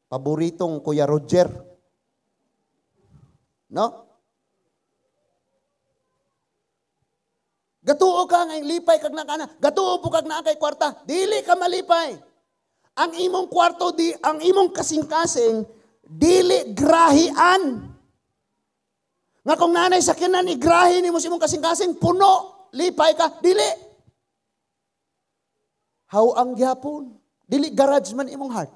Paboritong Kuya Roger. No? Gatuo ka nga lipay kag nakana, gatuo po kag naa kay kwarta, dili ka malipay. Ang imong kwarto di ang imong kasing-kasing dili grahian. Nga kung nanay sakyanan igrahi nimo sa imong kasing-kasing puno, lipay ka, dili. How ang gyapon? Dili garage man imong heart.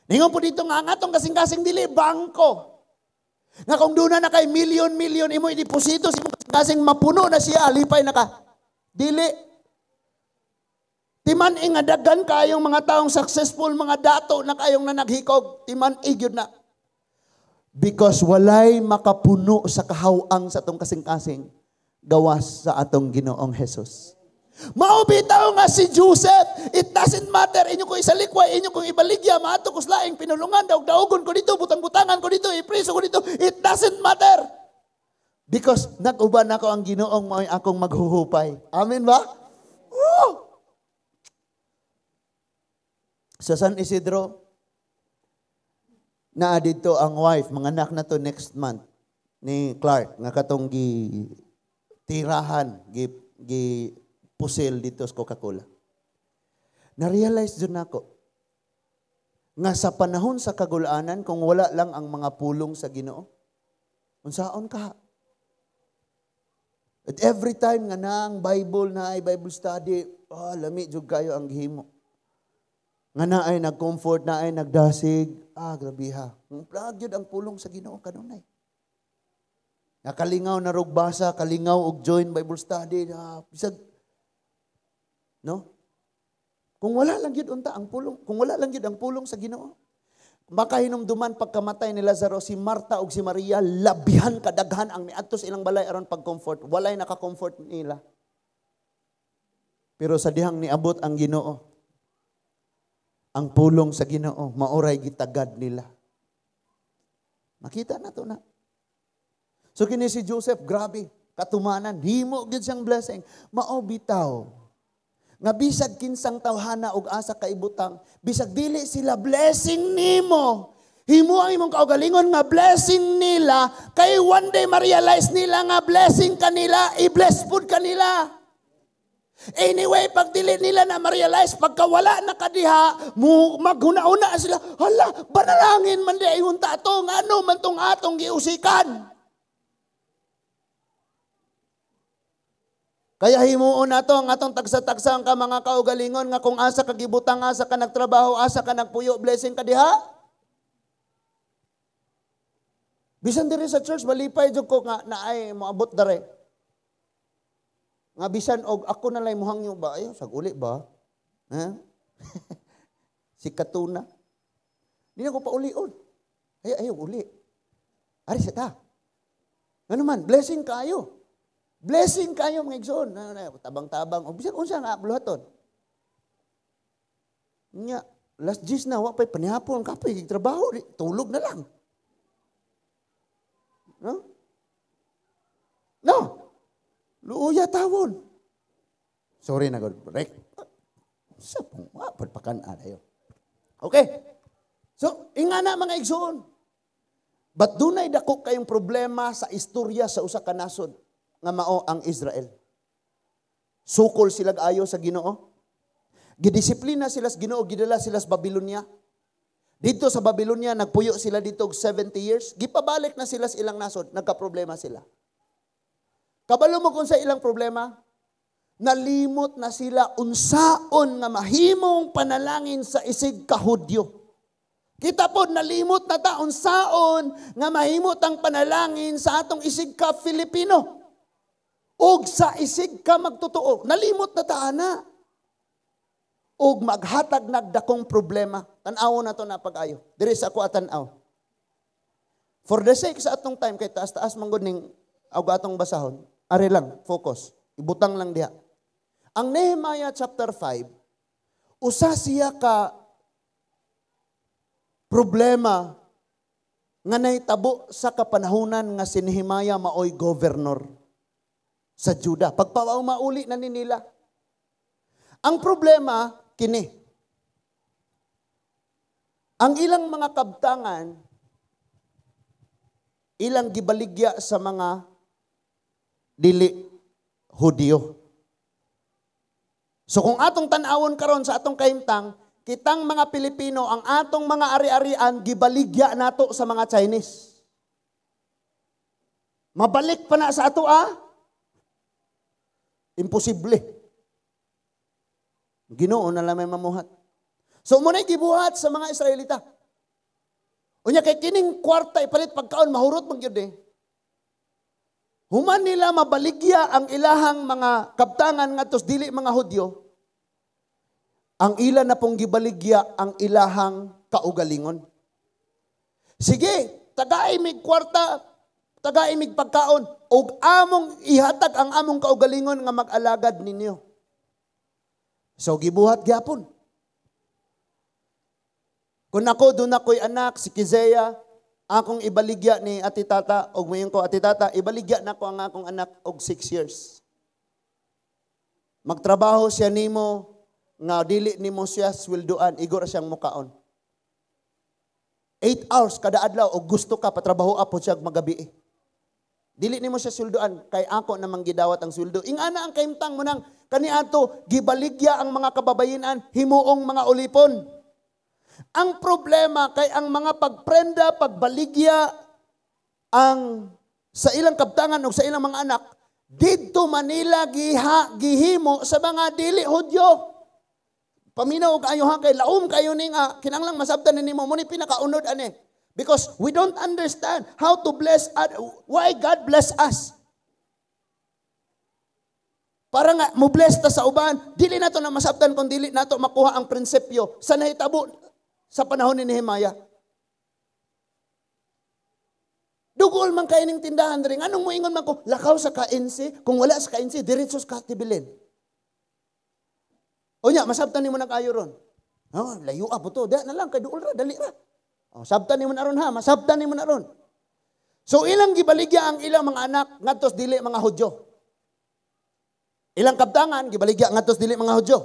Ningon po dito nga ang atong kasing-kasing dili bangko. Nga kung doon na kay milyon-milyon imo ideposito sa imong kasing-kasing mapuno na siya, lipay na ka. Dili. Timan nga daghan kayong mga taong successful, mga dato na kayong nanaghikog, timan gyud na. Because walay makapuno sa kahawang sa atong kasing-kasing gawas sa atong Ginoong Hesus. Mao bitaw nga si Joseph, it doesn't matter, inyo ko isalikway, inyo kong ibaligya, maato ko laing pinulungan, daog-daogon ko dito, butang-butangan ko dito, ipriso ko dito, it doesn't matter. Because nag-uban ako ang Ginoong mao'y akong maghuhupay. Amen ba? Woo! Sa San Isidro, naa dito ang wife, mga anak na to next month ni Clark, nga katong gi tirahan, gi pusil dito sa Coca-Cola. Na-realize dun ako, nga sa panahon sa kagulanan, kung wala lang ang mga pulong sa Ginoo, unsaon ka? At every time nga naang Bible, na ay Bible study, oh, lami jud kayo ang gihimo. Nga na ay nag-comfort, na ay nagdasig, grabe ha. Plag yun ang pulong sa Ginoo kanunay. Nga kalingaw na rog basa, kalingaw og join Bible study, bisag, no? Kung wala lang gyud unta ang pulong, kung wala lang gyud ang pulong sa Ginoo. Makahinumduman pagkamatay ni Lazaro, si Marta ug si Maria labihan kadaghan ang miadto sa ilang balay aron pag-comfort. Walay naka-comfort nila. Pero sa dihang niabot ang Ginoo, ang pulong sa Ginoo maoray gitagad nila. Makita na to na. So kini si Joseph, grabe, katumanan, himo gyud siyang blessing. Mao bitaw nga bisag kinsang tawhana og asa ka ibutang, bisag dili sila blessing nimo, himo ang imong kaugalingon nga blessing nila, kay one day ma-realize nila nga blessing kanila, i-bless pud kanila. Anyway, pag dili nila na ma-realize, pagka wala na kadiha, maghuna-una sila, hala, banalangin man di ay unta ato, nga ano man tong atong giusikan. Kaya himuon nato ang atong tagsa-tagsa ang ka mga kaugalingon nga kung asa ka gibutang, asa ka nagtrabaho, asa ka nagpuyo, blessing ka diha. Bisan diri sa church, malipay jud ko nga naay moabot dere. Nga bisan og ako na lay muhangyo ba, ayo sag uli ba? Ha? Si Katuna. Di na ko paulion. Ay, ayaw, uli. Ari sa ta. Ano man, blessing kayo. Blessing kayo, mga igsoon. Tabang-tabang. O bisag unsa nga buhaton. Nya, last gis na, wa pa'y panihapon, kapoy, trabaho, di, tulog na lang. No? No. Luuya tawon. Sorry na God. Break. Sa pong, wa, pagpakan ayo. Okay. So, inga na, mga igsoon. But dunay dako kayong problema sa istorya sa usa ka nasod nga mao ang Israel. Sukol sila ayo sa Ginoo. Gidisiplina sila sa Ginoo, gidala sila sa Babylonia. Dito sa Babylonia, nagpuyo sila dito og 70 years. Gipabalik na sila sa ilang nasod, nagka-problema sila. Kabalo mo kung sa ilang problema? Nalimot na sila unsaon nga mahimong panalangin sa isig ka Hudyo. Kita po, nalimot na ta unsaon nga mahimot ang panalangin sa atong isig ka Filipino. Og sa isig ka magtotoo. Nalimot na ta ana. Og maghatag nagdakong problema. Tan-aw na to na pag-ayo. Diri sa ako tan-aw. For the sake sa atong time, kay taas-taas man gud ning og atong basahon, ari lang, focus. Ibutang lang diha. Ang Nehemiah chapter 5, usa siya ka problema nga nahitabo sa kapanahunan nga si Nehemiah maoy governor sa Juda. Pagpawaw mauli na ni nila. Ang problema, kini. Ang ilang mga kabtangan, ilang gibaligya sa mga dili Hudiyo. So kung atong tan-awon karon sa atong kahimtang, kitang mga Pilipino, ang atong mga ari-arian, gibaligya nato sa mga Chinese. Mabalik pa na sa ato, ah? Imposible. Ginoo na lang may mamuhat. So muna'y gibuhat sa mga Israelita. Unya kay kining kwarta ipalit pagkaon, mahurot man gyud eh. Human nila mabaligya ang ilahang mga kabtangan ngadto dili mga Hudyo, ang ila na pong gibaligya ang ilahang kaugalingon. Sige, tagay mig kwarta, tagay mig pagkaon, og among ihatag ang among kaugalingon nga mag-alagad ninyo. So gibuhat gyapon. Kung ako doon ako'y anak, si Kizea, akong ibaligya ni Ate Tata, og moingon ko, "Ate Tata, ibaligya na ko ang akong anak og 6 years. Magtrabaho siya nimo, nga dili nimo siya sweldoan, igo ra siyang mukaon. 8 hours kada adlaw, og gusto ka, patrabaho po siya magabi. Dili nimo siya sweldoan, kay ako namang gidawat ang sweldo." Ingana ang kahimtang mo nang kaniadto gibaligya ang mga kababayenan, himuong mga ulipon. Ang problema kay ang mga pagprenda, pagbaligya ang sa ilang kabtangan o sa ilang mga anak, didto Manila giha, gihimo sa mga dili Hudyo. Paminaw og ayo ha, kay laom kayo ni nga kinahanglang masabtan nimo mo ni pinakaunod ani. Because we don't understand how to bless, why God bless us. Para nga mo bless ta sa uban, dili nato na masabtan kung dili nato makuha ang prinsipyo sa nahitabo sa panahon ni Nehemiah. Dugol man kay ning tindahan diri. Anong moingon man ko, lakaw sa KNC, kung wala sa KNC, diretso sa Katibilin. O nya, masabtan nimo na kayo ron. Oh, layo po to, da na lang kay duol ra, dali ra. Oh, sabtan nimo na ron ha, masabtan nimo na ron. So ilang gibaligya ang ilang mga anak ngadtos dili mga Hudyo. Ilang kabtangan gibaligya ngadtos dili mga Hudyo.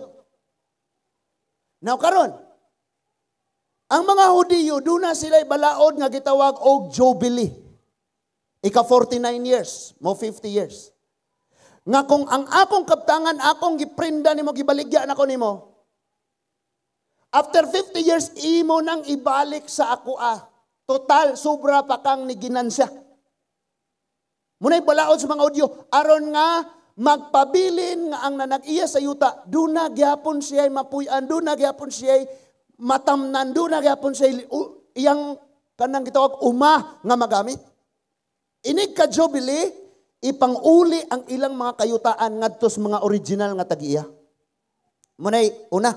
Now karon, ang mga Hudiyo duna sila'y balaod nga gitawag og Jubilee. Ika 49 years, mo 50 years. Nga kung ang akong kabtangan, akong giprinda nimo, gibaligya nako nimo, after 50 years, imo nang ibalik sa ako ah. Total, sobra pa kang niginansya. Muna'y balaod sa mga Hudyo, aron nga magpabilin nga ang nanag-iya sa yuta, duna gyapon siya'y mapuy-an, duna gyapon siya'y matamnan, duna gyapon siya'y iyang kanang gitawag uma nga magamit. Inig ka Jubilee, ipanguli ang ilang mga kayutaan ngadto sa mga original nga tag-iya. Muna'y una.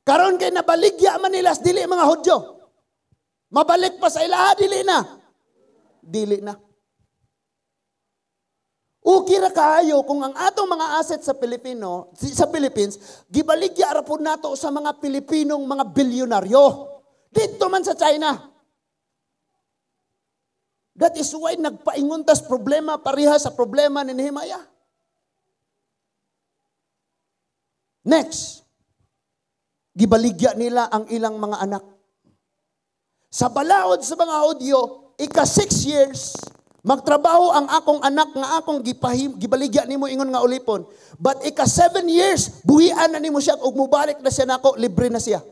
Karon kay nabaligya man nila dili mga Hudyo. Mabalik pa sa ilaha, dili na. Dili na. Okay ra kaayo kung ang atong mga assets sa Philippines, gibaligya ra pud nato sa mga Pilipinong mga bilyonaryo. Dito man sa China. That is why nagpaingon tas problema pareha sa problema ni Nehemiah. Next, gibaligya nila ang ilang mga anak. Sa balaod sa mga Hudyo, ika 6 years, magtrabaho ang akong anak nga akong gibaligya nimo ingon nga ulipon. But ika 7 years, buhian na nimo siya ug mubalik na siya nako, libre na siya.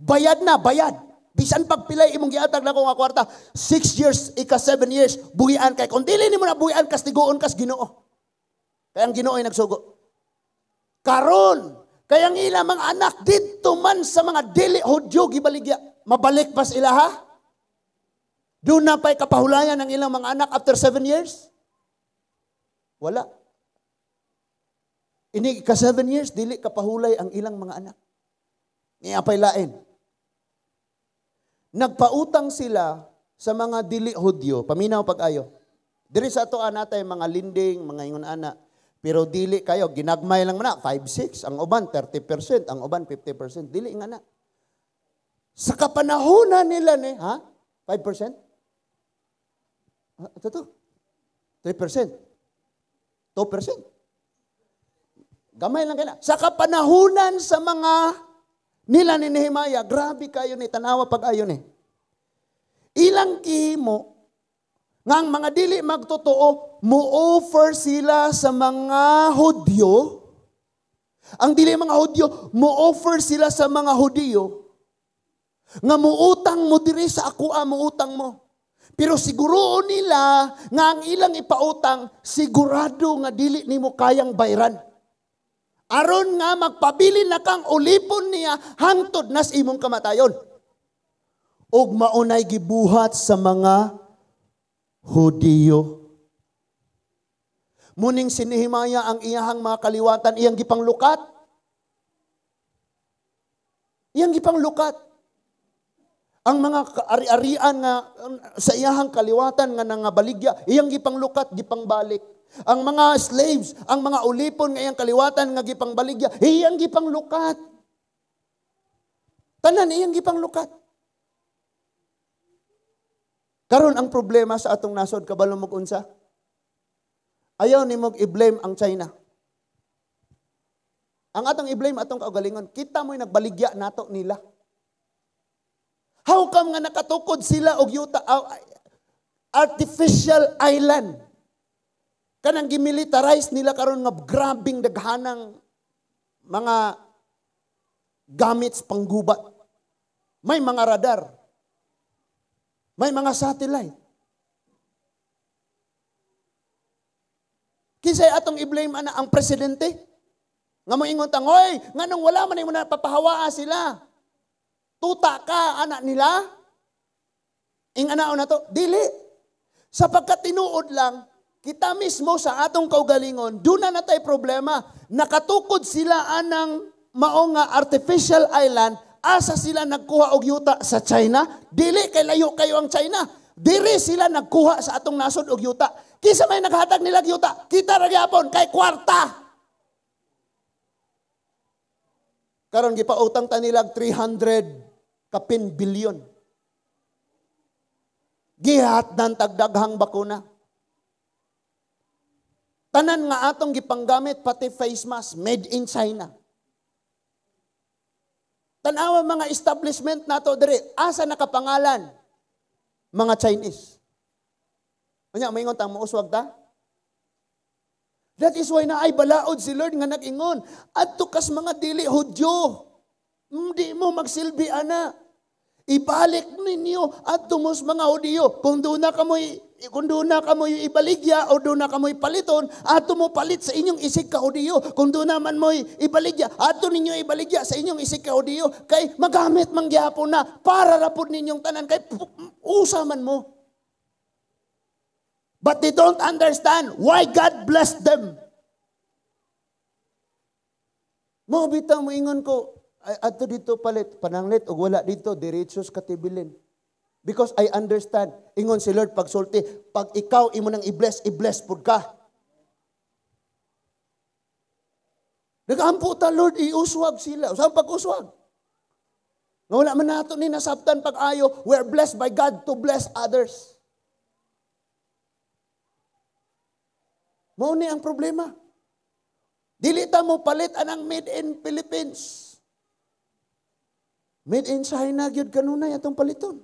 Bayad na, bayad. Bisan pagpilay imong giatag nako nga kwarta, 6 years, ika 7 years, buhian kay kung dili nimo na buhian, kastiguon kas Ginoo. Kaya ang Ginoo ay nagsugo. Karon, kaya ang ilang mga anak didto man sa mga dili Hudyo gibaligya, mabalik pas ila ha? Doon na pa'y kapahulayan ang ilang mga anak after 7 years? Wala. Ini ka 7 years, dili kapahulay ang ilang mga anak. Niya pa'y lain. Nagpautang sila sa mga dili Hudyo. Paminaw pag-ayo. Diri sa ato natay mga linding, mga ingon ana. Pero dili kayo, ginagmay lang man na, 5-6, ang uban 30%, ang uban 50%. Dili nga na. Sa kapanahonan nila ni, ha? 5%? Ito to. 3%. 2%. Gamay lang kayo. Sa kapanahunan sa mga nila ni Nehemiah, grabe kayo ni, tanawa pag-ayo ni. Ilang kihimo, nga ang mga dili magtotoo, mo-offer sila sa mga Hudyo. Ang dili mga Hudyo, mo-offer sila sa mga Hudyo, nga muutang mo diri sa akoa, muutang mo. Pero siguro nila nga ang ilang ipautang, sigurado nga dili nimo kayang bayran. Aron nga magpabili na kang ulipon niya hangtod nas imong kamatayon. Og maunay gibuhat sa mga Hudiyo. Muning si Nehemiah ang iyahang mga kaliwatan, iyang gipanglukat. Iyang gipanglukat. Ang mga ari-arian nga sa iyahang kaliwatan nga nangabaligya, iyang gipanglukat, gipangbalik. Ang mga slaves, ang mga ulipon nga iyang kaliwatan nga gipangbaligya, iyang gipanglukat. Tanan iyang gipanglukat. Karon ang problema sa atong nasod, kabalo mo unsa? Ayaw nimo i-blame ang China. Ang atong i-blame atong kaugalingon, kita mo'y nagbaligya nato nila. How come nga nakatukod sila og yuta, artificial island? Kanang gimilitarize nila karon nga grabing daghanang mga gamits panggubat. May mga radar. May mga satellite. Kinsay atong i-blame ana ang presidente? Nga moingon tang, oy, nganong wala man imo na papahawaa sila. Tuta ka, anak nila? Ing anaon na to? Dili. Sapagkat tinuod lang, kita mismo sa atong kaugalingon, doon na natay problema. Nakatukod sila anang mao nga artificial island, asa sila nagkuha og yuta sa China? Dili, kay layo kayo ang China. Diri sila nagkuha sa atong nasod og yuta. Kinsa may naghatag nila yuta? Kita ra gyapon kay kwarta. Karon gipautang ta nila 300 kapin bilyon. Gihat ng tagdaghang bakuna. Tanan nga atong gipanggamit pati face mask made in China. Tanawa mga establishment nato diri, asa nakapangalan? Mga Chinese. Unya moingon tang mouswag ta? That is why naay balaod si Lord nga nag-ingon, adto kas mga dili Hudyo. Hindi mo magsilbi ana. Ibalik ninyo adto mos mga Hudyo. Kung doon na kamoy ibaligya o doon na kamoy paliton, ato mo palit sa inyong isig ka Hudyo. Kung doon naman mo'y ibaligya, ato ninyo ibaligya sa inyong isig ka Hudyo. Kay magamit man gyapon na para rapod ninyong tanan kay usaman mo. But they don't understand why God blessed them. Mo bitaw mo ingon ko, Adto dito palit, pananglit og wala dito, diretso sa katibilin. Because I understand, ingon si Lord pagsulti, pag ikaw imo nang i-bless, i-bless pud ka. Nagaampo ta, Lord, iuswag sila. Saan pag-uswag? Nga wala man nato ni nasabtan pag-ayo, we are blessed by God to bless others. Mao ni ang problema. Dili ta mo palit anang made in Philippines. Made in China gyud kanunay atong paliton.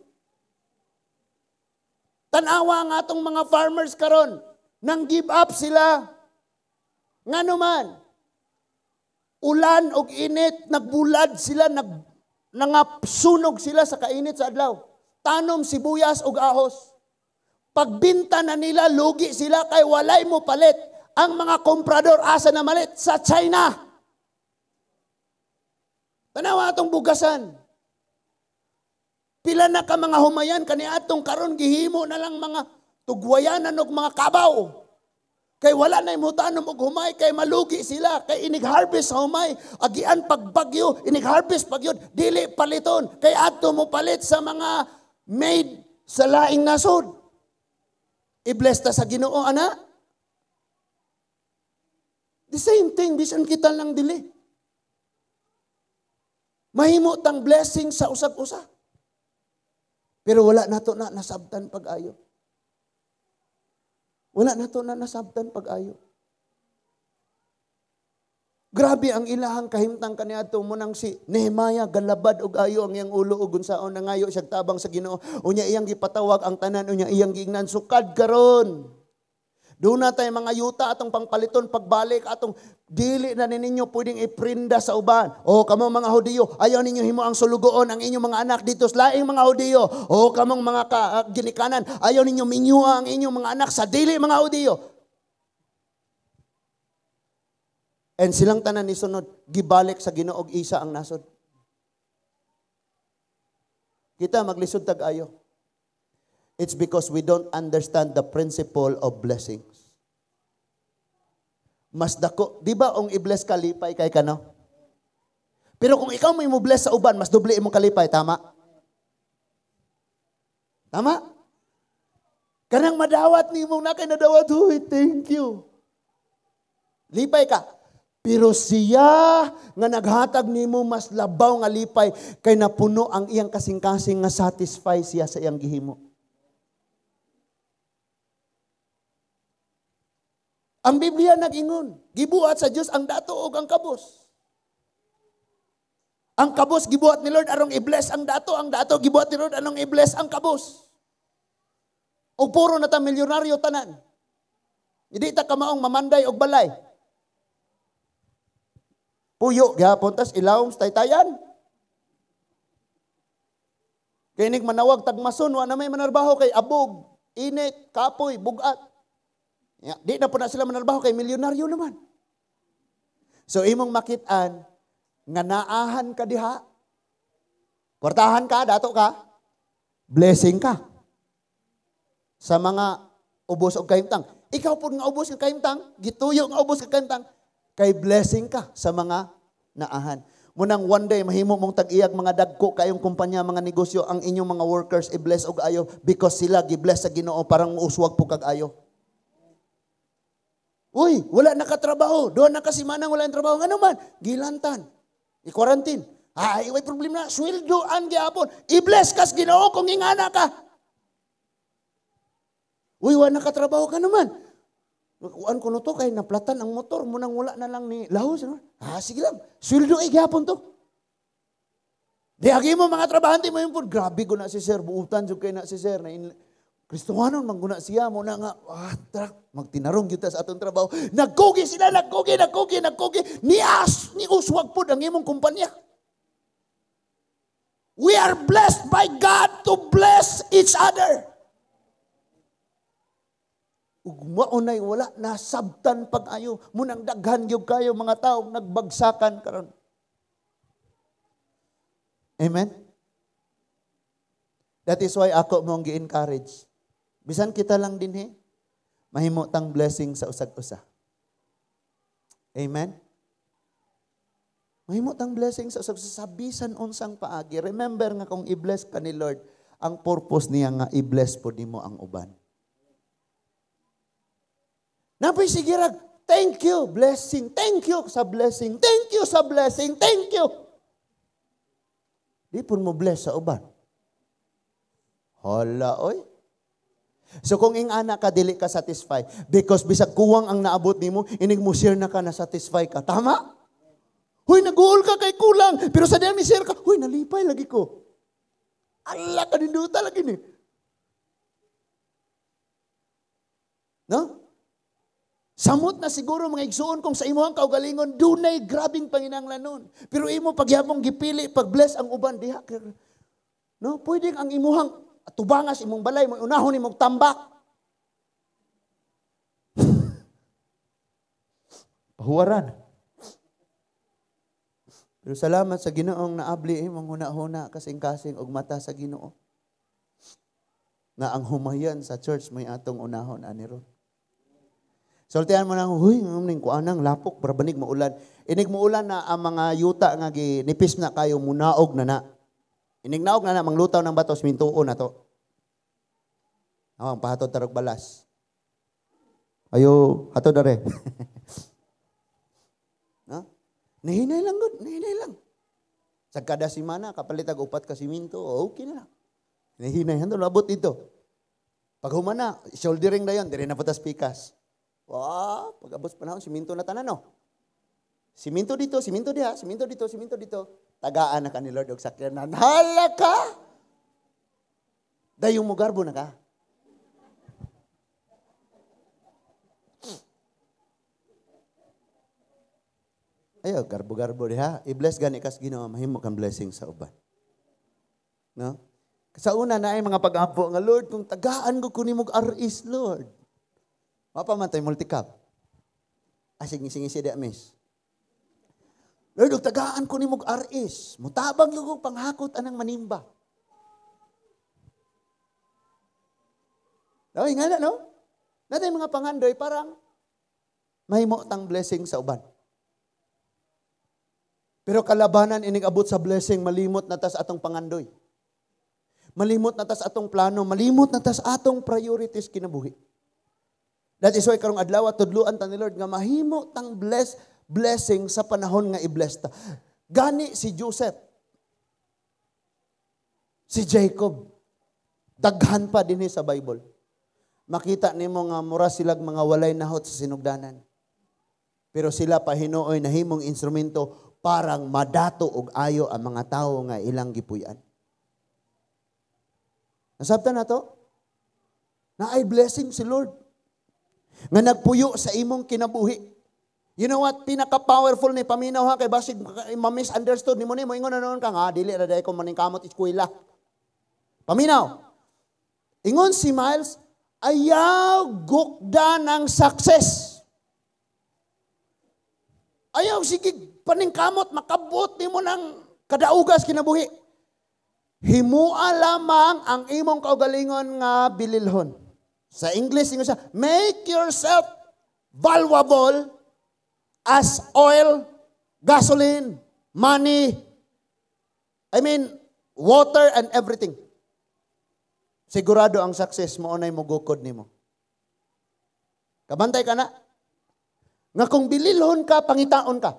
Tan-awa ang atong mga farmers karon, nang give up sila. Ngano man, ulan og init, nagbulad sila, nangapsunog sila sa kainit sa adlaw. Tanom sibuyas og ahos. Pagbinta na nila, lugi sila kay walay mo palit. Ang mga komprador asa na malit? Sa China. Tanawa atong bugasan. Pila na ka mga humayan kani atong karon gihimo na lang mga tugwayanan og mga kabaw. Kay wala na imutanom og humay kay malugi sila kay inig harvest sa humay agian pagbagyo inig harvest pagyud dili paliton kay adto mo palit sa mga made sa laing nasod. I-bless ta sa Ginoo ana. The same thing bisan kita lang dili. Mahimo tang blessing sa usag-usa. Pero wala nato na nasabtan pag-ayo. Wala nato na nasabtan pag-ayo. Grabe ang ilahang kahimtang kaniadto mo nang si Nehemiah galabad og ayo ang iyang ulo og unsaon nangayo siya tabang sa Ginoo. Unya iyang gipatawag ang tanan, unya iyang giingnan sukad karon. Doon na tayo mga yuta atong pangpaliton pagbalik atong dili na ninyo pwedeng iprinda sa uban. O kamo mga Hudiyo, ayaw ninyo himo ang sulugoon ang inyong mga anak dito sa laing mga Hudiyo. O kamong mga ginikanan, ayaw ninyo minyua ang inyong mga anak sa dili mga Hudiyo. And silang tanan ni sunod, gibalik sa Ginoo og isa ang nasod. Kita maglisod tag ayo. It's because we don't understand the principle of blessings. Mas dako, di ba ang i-bless ka, lipay kay ka, no? Pero kung ikaw may mo-bless sa uban, mas doble imong kalipay, tama? Tama? Kanang madawat nimo na kay nadawat, huy, thank you. Lipay ka. Pero siya nga naghatag nimo mas labaw nga lipay kay napuno ang iyang kasing-kasing nga satisfy siya sa iyang gihimo. Ang Biblia nag-ingon, gibuhat sa Dios ang dato og ang kabos. Ang kabos gibuhat ni Lord arong i-bless ang dato gibuhat ni Lord arong i-bless ang kabos. Og puro na ta milyonaryo tanan. Hindi ta kamaong mamanday og balay. Puyo gihapon tas ilawom sa taytayan. Kay nig manawag tagmason wa na may manarbaho kay abog, init, kapoy, bugat. Ya, di na po na sila manarbaho kay milyonaryo naman. So imong makit-an nga naahan ka diha. Kwartahan ka, dato ka, blessing ka. Sa mga ubos og kahimtang. Ikaw pud nga ubos og kahimtang, gituyo nga ubos og kahimtang, kay blessing ka sa mga naahan. Munang one day mahimo mong tag-iyag mga dagko kayong kumpanya, mga negosyo, ang inyong mga workers i-bless og ayo because sila gi-bless sa Ginoo parang uswag po kag ayo. Uy, wala nakatrabaho. Doon na kasi manang wala ang trabaho. Ano man? Gilantan. I-quarantine. Ay, way problema na. Sweldoan gihapon. I-bless kas Ginoo kung ingana ka. Uy, wala nakatrabaho ka naman. Kuan ko no to kay naplatan ang motor munang wala na lang ni lahos. Ah, sige lang. Sweldo ay gihapon to. Di agi mo mga trabahante mo yung po. Grabe ko na si sir. Buutan jud kay na si sir. Na Kristohanon man guna siya mo na nga tara magtinarong gyud ta sa atong trabaho. Nagkugi sila, nagkugi, nagkugi, nagkugi. Ni as ni uswag pud ang imong kumpanya. We are blessed by God to bless each other. Ug maunay wala nasabtan pag-ayo. Munang daghan gyud kayo mga tawo nagbagsakan karon. Amen. That is why ako mong gi-encourage. Bisan kita lang dinhi, mahimo tang blessing sa usag-usa. Amen. Mahimo tang blessing sa bisan unsang paagi. Remember nga kung i-bless ka ni Lord, ang purpose niya nga i-bless po nimo ang uban. Napoy sigirag, thank you, blessing. Thank you sa blessing. Thank you sa blessing. Thank you. Di po mo bless sa uban. Hala, oy. So kung ingana ka, dili ka satisfy. Because bisag kuwang ang naabot nimo, inig mo share na ka, na satisfy ka. Tama? Huy, nag-uol ka kay kulang. Pero sa diyan mi share ka, huy, nalipay lagi ko. Ala, kaninduta lagi ni. No? Samot na siguro mga igsuon kung sa imuhang kaugalingon, dunay grabing panginahanglanon. Pero imo pagyapong gipili, pag-bless ang uban diha. No, pwedeng ang imuhang tubangas imong balay, mo unahon imong tambak. Pahuwaran. Pero salamat sa Ginoong naabli imong huna-huna kasing-kasing og mata sa Ginoo. Na ang humayan sa church may atong unahon ani ron. Sultihan mo na, huy, ning kuanang lapok, para banig maulan. Inig maulan na ang mga yuta nga nipis na kayo, munaog na na. Inig naog na na, manglutaw ng bato, simintuon na to. Ang pahatod tarog balas. Ayo, hatod are. No? Nahinay lang, good. Nahinay lang. Sa kada simana, kapalitag upat ka siminto, okay na lang. Nahinay, handol, abot dito. Pag humana, shouldering na yun, dire na putas pikas. Wow, pag abot panahon, siminto na tanan, no? Siminto dito, siminto diha, siminto dito, siminto dito. Tagaan na ka ni Lord og sakyanan. Hala ka! Dayong mo garbo na ka. Ayo, garbo-garbo diha. I-bless gani kas Ginoo, mahimo kang blessing sa uban. No? Sa una na ay mga pag-ampo nga, Lord, kung tagaan ko kunin mong RS, Lord. Mapamantay multicab. Asig ngising-ngisi di miss. Lord, ug tagaan ko nimog RS. Mutabang yung panghakot anang manimba. Ay, nga na, no? Natay mga pangandoy, parang mahimo tang blessing sa uban. Pero kalabanan inig abot sa blessing, malimot na tas atong pangandoy. Malimot na tas atong plano, malimot na tas atong priorities kinabuhi. That is why karong adlaw tudluan ta ni Lord nga mahimo tang blessing sa panahon nga i-bless ta. Gani si Joseph, si Jacob, daghan pa dinhi sa Bible. Makita nimo nga mura silag mga walay nahot sa sinugdanan. Pero sila pa hinuoy nahimong instrumento parang madato og ayo ang mga tawo nga ilang gipuy-an. Nasabtan na to? Naay blessing si Lord nga nagpuyo sa imong kinabuhi. You know what? Pinaka-powerful ni paminaw ha, kay basig ma-misunderstood ni mo ni mo ingon na noon ka nga, dili ra dai ko maningkamot eskwela. Paminaw. Ingon si Miles, ayaw gukda ng success. Ayaw sige paningkamot makabot nimo ng kadaugas kinabuhi. Himua lamang ang imong kaugalingon nga bililhon. Sa English, ingon siya, make yourself valuable as oil, gasoline, money, water and everything. Sigurado ang success mo unay mugukod nimo. Kabantay ka na. Nga kung bililhon ka, pangitaon ka.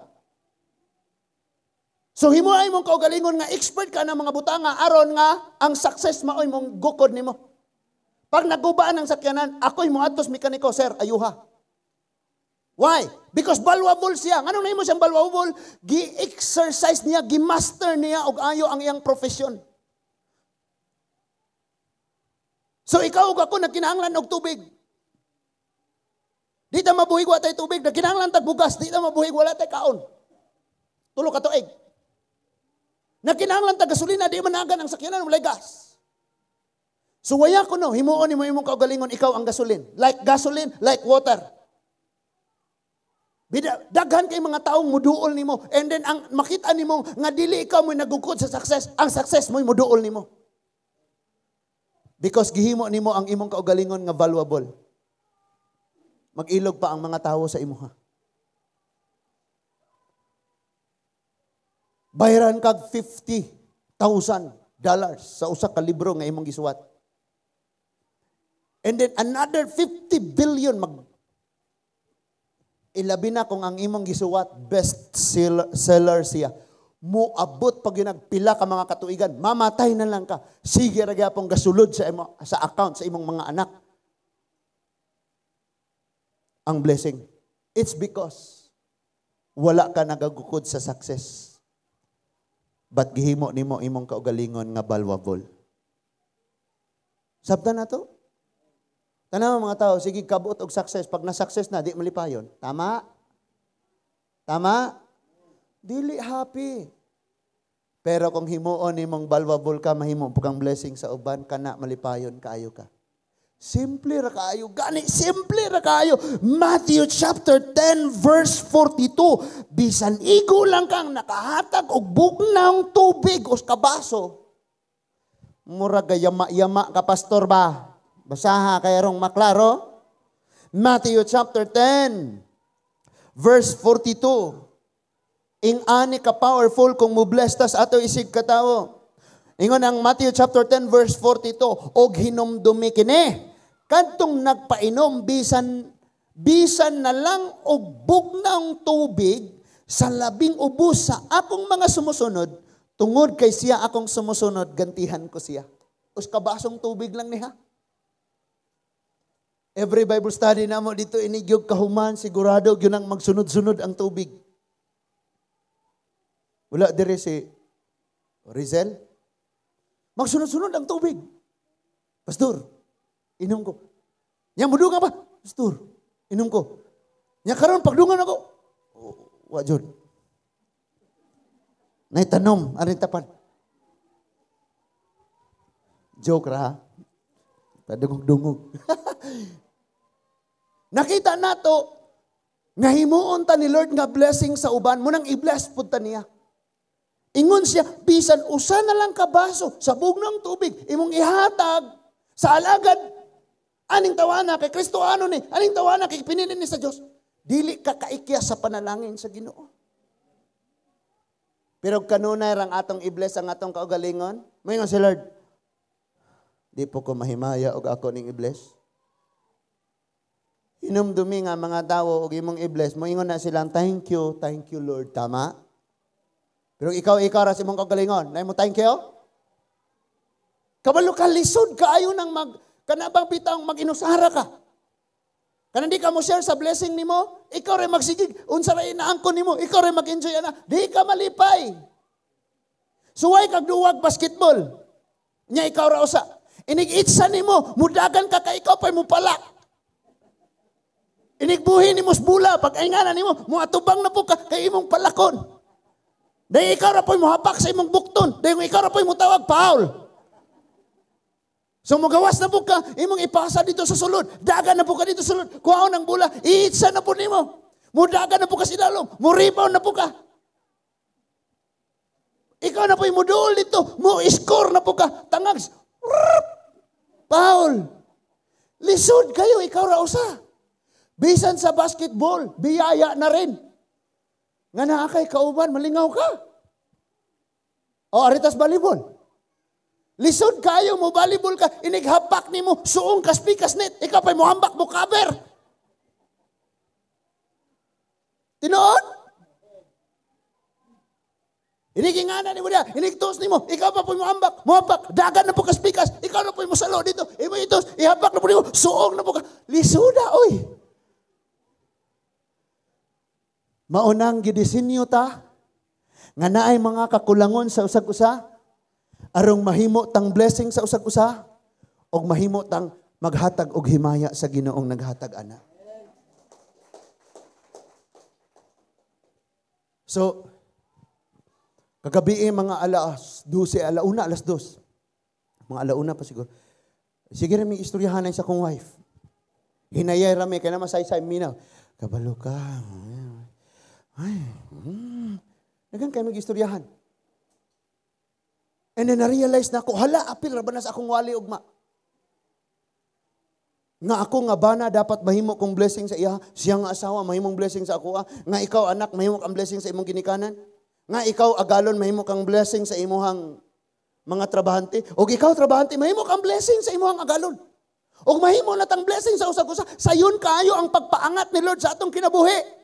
So himuay mong kaugalingon nga expert ka ng mga butanga aron nga ang success maoy mong gukod nimo. Pag nagubaan ang sakyanan, ako'y moadtos mekaniko, sir, ayuha. Why? Because valuable siya. Anong nahimo siyang valuable? Gi-exercise niya, gi-master niya og ayo ang iyang profession. So ikaw ug ako nagkinahanglan og tubig. Di ta mabuhig wa tay tubig, nagkinahanglan tag bugas, di ta mabuhig wala tay kaon. Tulo ka tuig. Nagkinahanglan tag gasolina, di managan ang sakyanan, walay gas. So waya ko no, himuon nimo imong kaugalingon, ikaw ang gasolin. Like gasoline, like water. Bida, daghan kay mga taong muduol nimo, and then ang makita nimo nga dili ikaw mo'y nagukod sa success, ang success mo'y muduol nimo. Because gihimo nimo ang imong kaugalingon nga valuable. Mag-ilog pa ang mga tawo sa imuha. Bayaran kag $50,000 sa usa ka libro nga imong gisuwat. And then another 50 billion mag ilabi na kung ang imong gisuwat best seller siya. Moabot pag pila ka mga katuigan, mamatay na lang ka. Sige ra gyapon gasulod sa imo, sa account sa imong mga anak ang blessing. It's because wala ka nagagukod sa success. But gihimo nimo imong kaugalingon nga valuable. Sabtan na to? Tanaw mga tao, sige kabuot og success. Pag na-success na, di malipayon. Tama? Tama? Dili happy. Pero kung himuon nimong valuable ka, mahimo po kang blessing sa uban, kana malipayon kaayo ka. Simple ra kaayo. Gani, simple ra kaayo. Matthew chapter 10 verse 42. Bisan igo lang kang nakahatag og bugnawng tubig o kabaso. Mura yama-yama ka, pastor ba? Basaha kay rong maklaro. Matthew chapter 10 verse 42. Ing ani ka powerful kung mo-bless tas ato isig katawo. Ingon ang Matthew chapter 10 verse 42, og hinumdumi kini kadtong nagpainom bisan bisan na lang og bugnawng tubig sa labing ubos sa akong mga sumusunod, tungod kay siya akong sumusunod, gantihan ko siya. Us kabasong tubig lang niya. Every Bible study na mo dito inigyog kahuman, sigurado gyud ang magsunod-sunod ang tubig. Wala dire si Rizel. Magsunod-sunod ang tubig. Pastor, inom ko. Nya mudungan pa. Pastor, inom ko. Nya karon pagdungan ako. Oh, wa jud. Nay tanom, arin tapan. Joke ra ha. Padungog-dungog. Nakita nato nga himuon ta ni Lord nga blessing sa uban, mo nang i-bless pud ta niya. Ingon siya, bisan usa na lang ka baso sa bugnawng tubig, imong ihatag sa alagad, aning tawana kay Kristo ano ni, aning tawana kay pinili ni sa Dios. Dili ka kaikya sa panalangin sa Ginoo. Pero kanunay rang atong i-bless ang atong kaugalingon, moingon si Lord, di po ko mahimaya og ako ning i-bless. Hinumdumi nga mga tawo og imong i-bless, moingon na silang thank you Lord, tama? Pero ikaw ra sa imong kaugalingon, nay mo thank you? Kabalo ka lisod kaayo nang mag kanabang bitang mag-inusara ka. Kanang di ka mo share sa blessing nimo, ikaw ray magsigig, unsa ra inaangkon nimo, ikaw ray mag-enjoy ana, di ka malipay. Suway kag duwag basketball. Nya ikaw ra usa. Inig-itsa nimo, mudagan ka kay ikaw pay mo pala. Inigbuhi nimo sa bula, pag ingana nimo, muatubang na po ka kay imong palakon. Dahil ikaw ra po'y muhapak sa imong bukton. Dahil ikaw ra po'y mutawag, foul. So mugawas na po ka, imong ipasa dito sa sulod. Dagan na po ka dito sa sulod. Kuhaon ang bula, iitsa na po nimo. Mudagan na po ka sa ilalom. Muribaw na po ka. Ikaw na po'y muduol dito. Mu-score na po ka. Tangags. Foul. Lisod kayo, ikaw ra usa. Bisan sa basketball, biyaya na rin. Nga naa kay kauban, malingaw ka. O aritas volleyball. Lisod kayo mo volleyball ka, inighapak nimo, suong kaspikas net, ikaw pa'y mohambak mo cover. Tinuod? Inigingana nimo diya, inigtos nimo, ikaw pa po'y mohambak, mohambak, dagan na po kaspikas, ikaw na po'y mosalo dito, imo itos, ihabak na po nimo, suong na po ka. Lisuda, oy. Maunang gidisenyo ta, nga naay mga kakulangon sa usag-usa, arong mahimo tang blessing sa usag-usa, og mahimo tang maghatag og himaya sa Ginoong naghatag ana. So, kagabi mga alas 12, alauna, alas 2. Mga alauna pa siguro. Sige rami istoryahanay sa akong wife. Hinayay rami, kaya na masaysay minaw. Kabalo ka. Ay, Nagan kayo mag-istoryahan. And then na-realize na ako, hala, apil, ra ba na sa akong wali ugma. Nga ako nga bana dapat mahimo kong blessing sa iya, siya nga asawa mahimong blessing sa ako, nga ikaw anak mahimo kang blessing sa imong ginikanan. Nga ikaw agalon mahimo kang blessing sa imuhang mga trabahante. O ikaw trabahante mahimo kang blessing sa imuhang agalon. O mahimo na tang blessing sa usag-usa. Sayon kaayo ang pagpaangat ni Lord sa atong kinabuhi.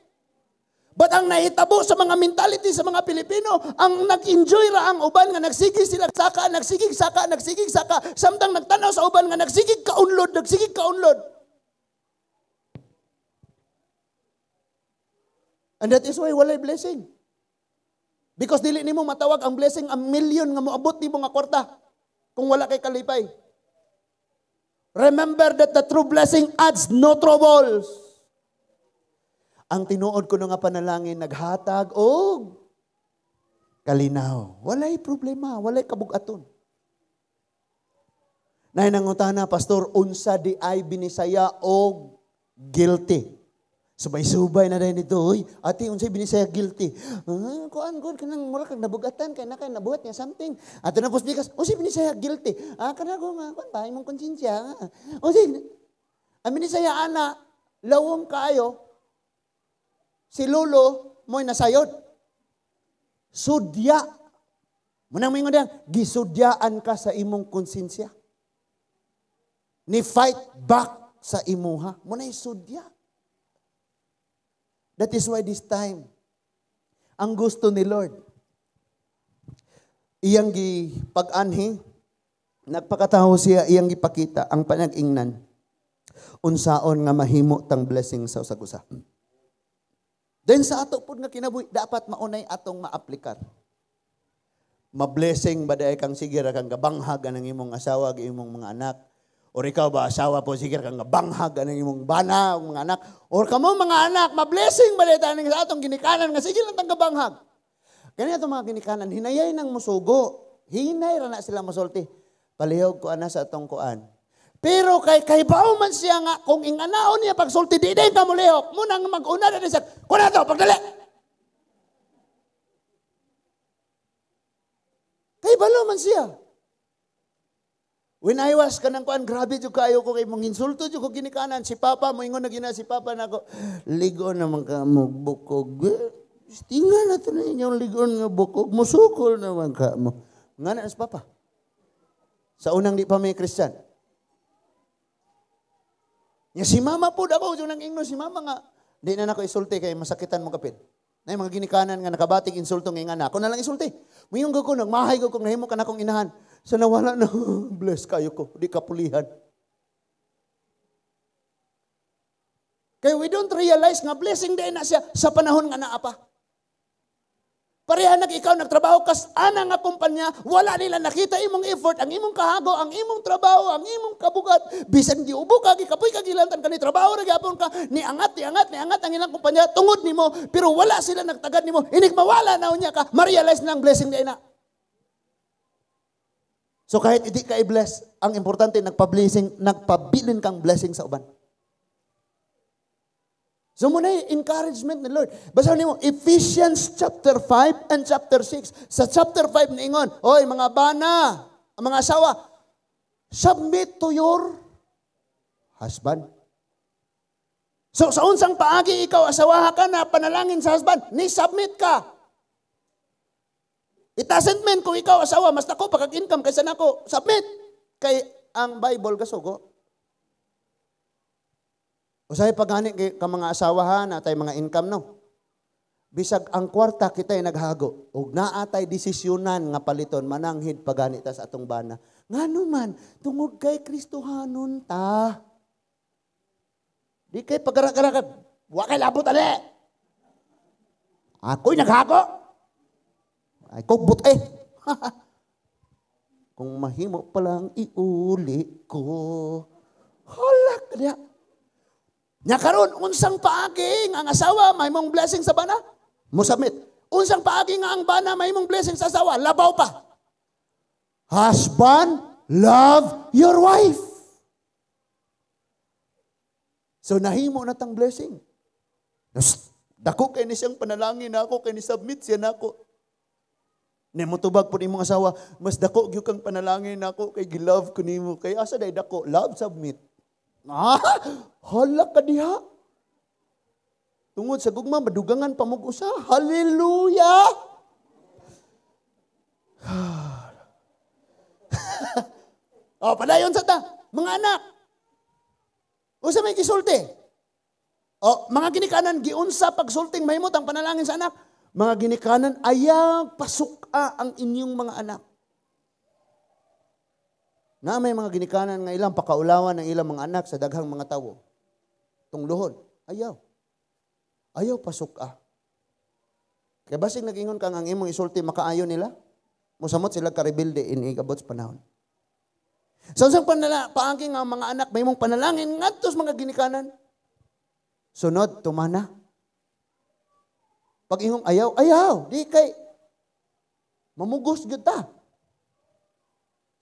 But ang nahitabo sa mga mentality sa mga Pilipino, ang nag-enjoy ra ang uban nga nagsige sila saka, nagsigig saka, nagsigig saka, samtang nagtanaw sa uban nga nagsigig kaunlod, nagsigig kaunlod. And that is why walay blessing. Because dili nimo matawag ang blessing ang million nga moabot nimo nga kwarta kung wala kay kalipay. Remember that the true blessing adds no troubles. Ang tinuod ko nga panalangin naghatag og kalinaw. Walay problema, walay kabugaton. Nay nangutana, "Pastor, unsa di ay Binisaya og guilty?" Subay-subay na rin ito. "Uy, ate, unsay Binisaya guilty?" "Ah, kuan gud kanang mura kag nabugatan kay na kay nabuhat niya something." Ato na bikas, "Unsay Binisaya guilty?" "Ah, kana ko nga kuan ba imong konsensya." Unsay ang Binisaya ana, lawom kaayo. Si Lolo mo'y nasayod. Sudya. Munang moingon diyan, gisudyaan ka sa imong konsensya. Ni fight back sa imuha. Muna'y sudya. That is why this time, ang gusto ni Lord, iyang gipag-anhi, nagpakatawo siya, iyang gipakita ang panag-ingnan, unsaon nga mahimo tang blessing sa usag-usa. Then sa ato pod nga kinabuhi, dapat maunay atong maaplikar. Ma-blessing ba dahil kang sige ra kang gabanghag ang imong asawa, ang imong mga anak? Or ikaw ba asawa po sige kang gabanghag ang imong bana, ang mga anak? Or kamo mga anak, ma-blessing ba dahil taning sa atong ginikanan nga sige lang tang gabanghag? Ganyan itong mga ginikanan, hinayay nang musugo. Hinay ra na sila musulti. "Palihog ko ana sa atong kuan." Pero kay bao man siya nga kung inganaon niya pagsulti di din ka mulihok, munang mag-una na siya. "Kuna to, pagdali." Kay balo man siya. When I was kanang kuan, grabe jud kaayo ko kay mong insulto jud ko ginikanan si papa, moingon na gina si papa nako. "Ligon naman ka mo bukog. Tinga na to na inyong ligon nga bukog, musukol naman ka mo." Nga na si papa. Sa unang di pa may Christian. Ya si mama po ako, yung nang ingno si mama nga, di na nako isulti kay masakitan mo kapit. Na mga ginikanan nga nakabatig insulto nga ingana, ako na lang isulti. Muyong ko nagmahay ko kung nahimo ka na akong inahan. Sa nawala na, bless kayo ko, di ka pulihan. Kaya we don't realize nga blessing din na siya sa panahon nga naa pa. Pareha nag ikaw nagtrabaho kas ana nga kumpanya, wala nila nakita imong effort, ang imong kahago, ang imong trabaho, ang imong kabugat. Bisan giubo ka, gikapoy ka, gilantan ka ni trabaho ra gyapon ka, niangat, niangat, niangat ang ilang kumpanya tungod nimo, pero wala sila nagtagad nimo. Inig mawala na unya ka, ma-realize na ang blessing niya na. So kahit hindi ka i-bless, ang importante nagpa-blessing, nagpabilin kang blessing sa uban. So muna yung encouragement ni Lord. Basahin niyo Ephesians chapter 5 and chapter 6. Sa chapter 5 niingon, "Oy mga bana, ang mga asawa, submit to your husband." So sa unsang paagi ikaw asawa ka na panalangin sa husband, ni submit ka. It doesn't mean kung ikaw asawa mas dako pa kag income kaysa nako, submit kay ang Bible gasugo. Usahay pagani ka mga asawa ha, natay mga income no. Bisag ang kwarta kita'y naghago, ug naa tay desisyonan nga paliton, mananghid pagani ta sa atong bana. Ngano man, tungod kay Kristohanon ta. Di kay pagara-gara, wa kay labot ali. Ako'y naghago. Ay ko but eh. Kung mahimo palang iuli ko. Hala ka. Nya karon unsang paagi nga ang asawa mahimong blessing sa bana? Mo-submit. Unsang paagi nga ang bana mahimong blessing sa asawa? Labaw pa. Husband, love your wife. So nahimo na tang blessing. Dako kay ni siyang panalangin nako kay ni submit siya nako. Ni motubag po imong asawa, mas dako gyud kang panalangin nako kay gi-love ko nimo. Kay asa day dako, love submit. Ah, hala ka diha. Tungod sa gugma madugangan pa mog usa. Hallelujah. Oh, padayon sa ta, mga anak. Unsa may gisulti? Oh, mga ginikanan, giunsa pagsulting mahimot ang panalangin sa anak. Mga ginikanan, ayaw pasuka ang inyong mga anak. Na may mga ginikanan nga ilang pakaulawan ng ilang mga anak sa daghang mga tawo. Tungluhon, ayaw. Ayaw pasuka. Kaya basig nag-ingon kang ang imong isulti makaayo nila, musamot sila karebelde iniigabot sa panahon. Sa unsang paagi nga mga anak may imong panalangin ngadto sa mga ginikanan. Sunod, tumana. Pag ingong ayaw, ayaw, di kay mamugos gyud ta.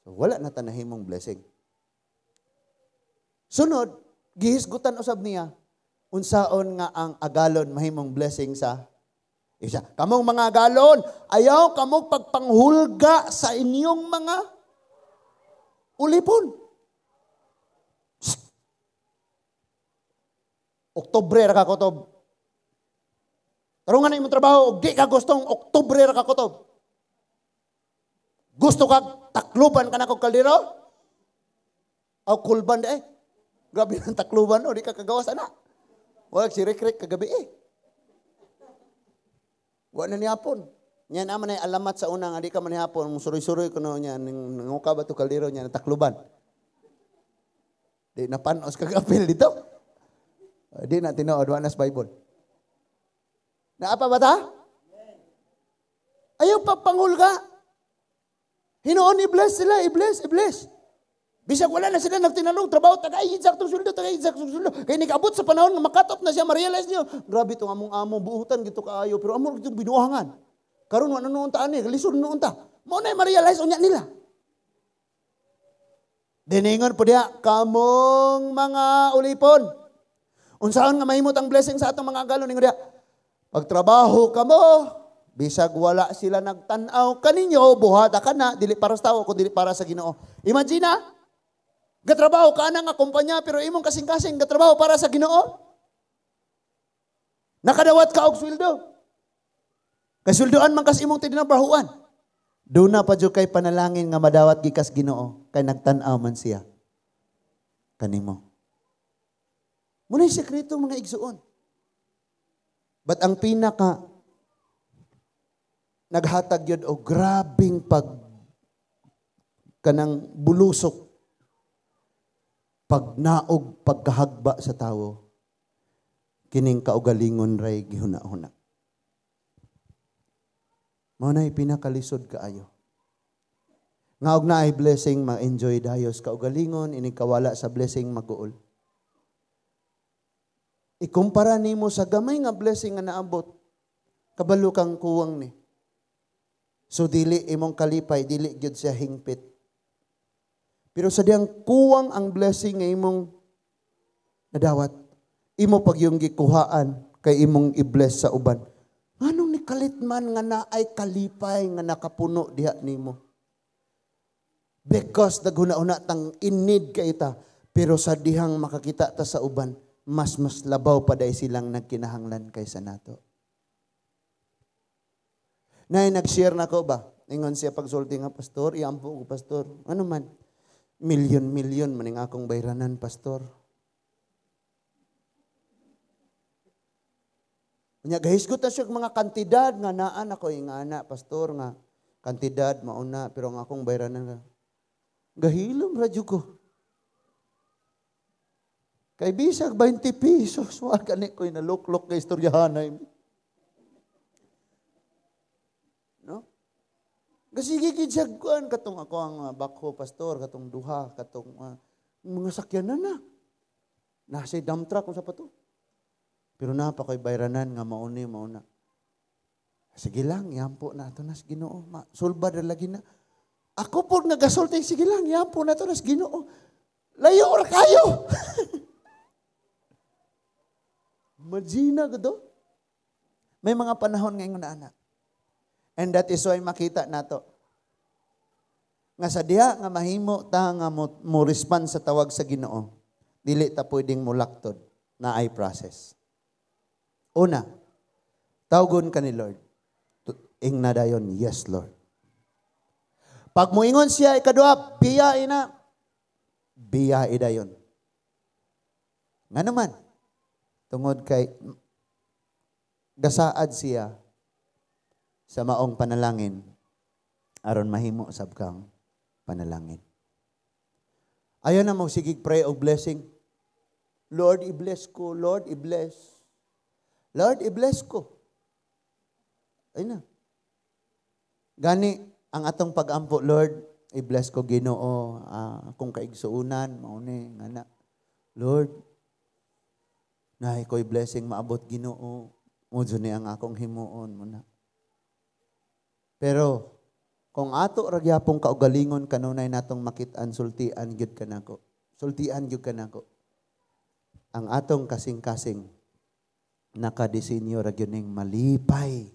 So, wala na ta nahimong blessing. Sunod, gihisgutan usab niya unsaon nga ang agalon mahimong blessing sa isa. Kamong mga agalon, ayaw kamong pagpanghulga sa inyong mga ulipon. Shh. Oktubre ra ka kutob. Tarungan na imong trabaho, og di ka gustong Oktubre ra ka kutob. Gusto ka takluban ka na kog kaldero? Aw kulban di eh. Grabe ng takluban, no? Di ka kagawas ana. Wala si Rick kagabi eh. Wala na nihapon. Yan naman ay alamat sa una nga di ka man nihapon, musuroy-suroy kuno niya nanguka ba to kaldero niya takluban. Di napanos kag apil dito. Di na tinuod wa na sa Bible. Naa pa ba ta? Ayaw pagpanghulga. Hinuon i-bless sila, i-bless, i-bless. Bisag wala na sila nagtinalong trabaho, tagay saktong sweldo, tagay saktong sweldo. Kay nikaabot sa panahon nga makatop na siya, ma-realize niyo, grabe tong among amo, buutan gito kaayo, pero amo gitong binuhangan. Karon wa na noon ta ani, lisod noon ta. Mao na ma-realize unya nila. Diningon po diha, kamong mga ulipon. Unsaon nga mahimot ang blessing sa atong mga agalon ningon diha? Pagtrabaho kamo, bisag wala sila nagtan-aw kaninyo, buhata ka na, dili para sa tawo, kundi para sa Ginoo. Imagine na, gatrabaho ka na nga kumpanya, pero imong kasing-kasing gatrabaho para sa Ginoo. Nakadawat ka og sweldo. Kay sweldoan man kas imong tininabahuan. Duna pa jud kay panalangin nga madawat gikas Ginoo, kay nagtan-aw man siya kanimo. Muna'y sekreto mga igsuon. But ang pinaka naghatag yun o grabing pag kanang bulusok, pagnaog, pagkahagba sa tawo, kining kaugalingon ray gihuna-huna. Mao na'y pinakalisod kaayo. Nga og naay blessing, ma-enjoy dayos kaugalingon, inig kawala sa blessing maguol. Ikumpara nimo sa gamay nga blessing nga naabot, kabalo kang kuwang ni. So dili imong kalipay, dili gyud siya hingpit. Pero sa diyang kuwang ang blessing nga imong nadawat, imo pag yung gikuhaan kay imong i-bless sa uban. Nganong nikalit man nga naay kalipay nga nakapuno diha nimo? Because naghuna-huna tang in need kay ta, pero sa dihang makakita ta sa uban, mas mas labaw pa day silang nagkinahanglan kaysa nato. Nay, nag-share na ko ba? Ingon siya pagsulti nga, pastor, iampo ko, pastor. Ano man? Milyon-milyon maning akong bayranan, pastor. Unya, gahisgot na siya mga kantidad nga naan ako, nga ana, pastor, nga kantidad, mauna, pero ang akong bayranan nga. Gahilom, radyo ko. Kay bisag 20 pesos, wa gani ko'y naluklok kay istoryahanay. No? Gasige gid siya kuan katong ako ang bakho pastor, katong duha, katong mga sakyanan na. Nasa dump truck kung sa pato. Pero napa ko'y bayranan nga mauni mauna. Sige lang, yampo na ato nas Ginoo. Sulba na lagi na. Ako po nga gasulti, sige lang, yampo na ato nas Ginoo. Layo ra kayo. Majina gado. May mga panahon ngayon na anak. And that is why makita nato nga sa diha nga mahimo ta nga mo respond sa tawag sa Ginoo, dili ta pwedeng mulaktod na ay process. Una, tawgon ka ni Lord. Ing na dayon, yes Lord. Pag moingon siya ikaduha, biyai na. Biyai dayon. Nga naman, tungod kay gasaad siya sa maong panalangin aron mahimo sab kang panalangin. Ayaw na mo sigig pray og blessing. Lord, i-bless ko. Lord, i-bless. Lord, i-bless ko. Ay na. Gani, ang atong pag-ampo, Lord, i-bless ko Ginoo, akong kaigsuunan, mao ni nga na. Lord, naay ko'y blessing maabot Ginoo, mo ni ang akong himuon mo na. Pero kung ato ra gyapong kaugalingon kanunay natong makit-an, sultian gyud kanako. Sultian gyud kanako. Ang atong kasing-kasing nakadisenyo ra gyud ning malipay.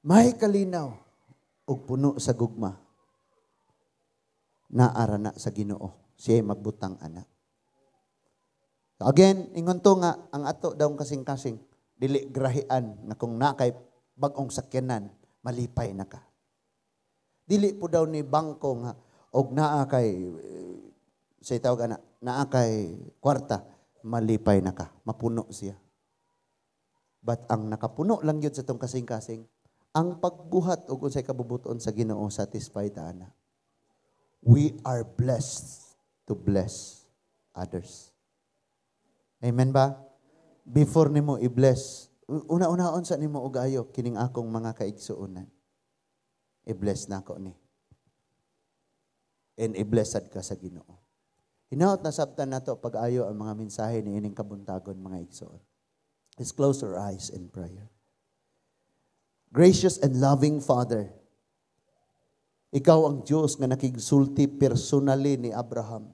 May kalinaw ug puno sa gugma. Naara na sa Ginoo. Siya magbutang ana. Again, ingon to nga ang ato daw kasing-kasing dili grahian nga kung na kay bag-ong sakyanan, malipay na ka. Dili po daw ni bangko nga og naa kay say tawag ana, naa kay kwarta, malipay na ka, mapuno siya. But ang nakapuno lang gyud sa tong kasing-kasing, ang pagbuhat og unsay kabubuton sa Ginoo, satisfied ana. We are blessed to bless others. Amen ba? Before nimo i-bless, una-unaon sa nimo og ayo kining akong mga kaigsuonan. I-bless nako ni. And i-blessed ka sa Ginoo. Hinaot na sabtan nato pag-ayo ang mga mensahe ni ining kabuntagon, mga igsoon. Let's close our eyes in prayer. Gracious and loving Father, ikaw ang Diyos nga nakigsulti personally ni Abraham.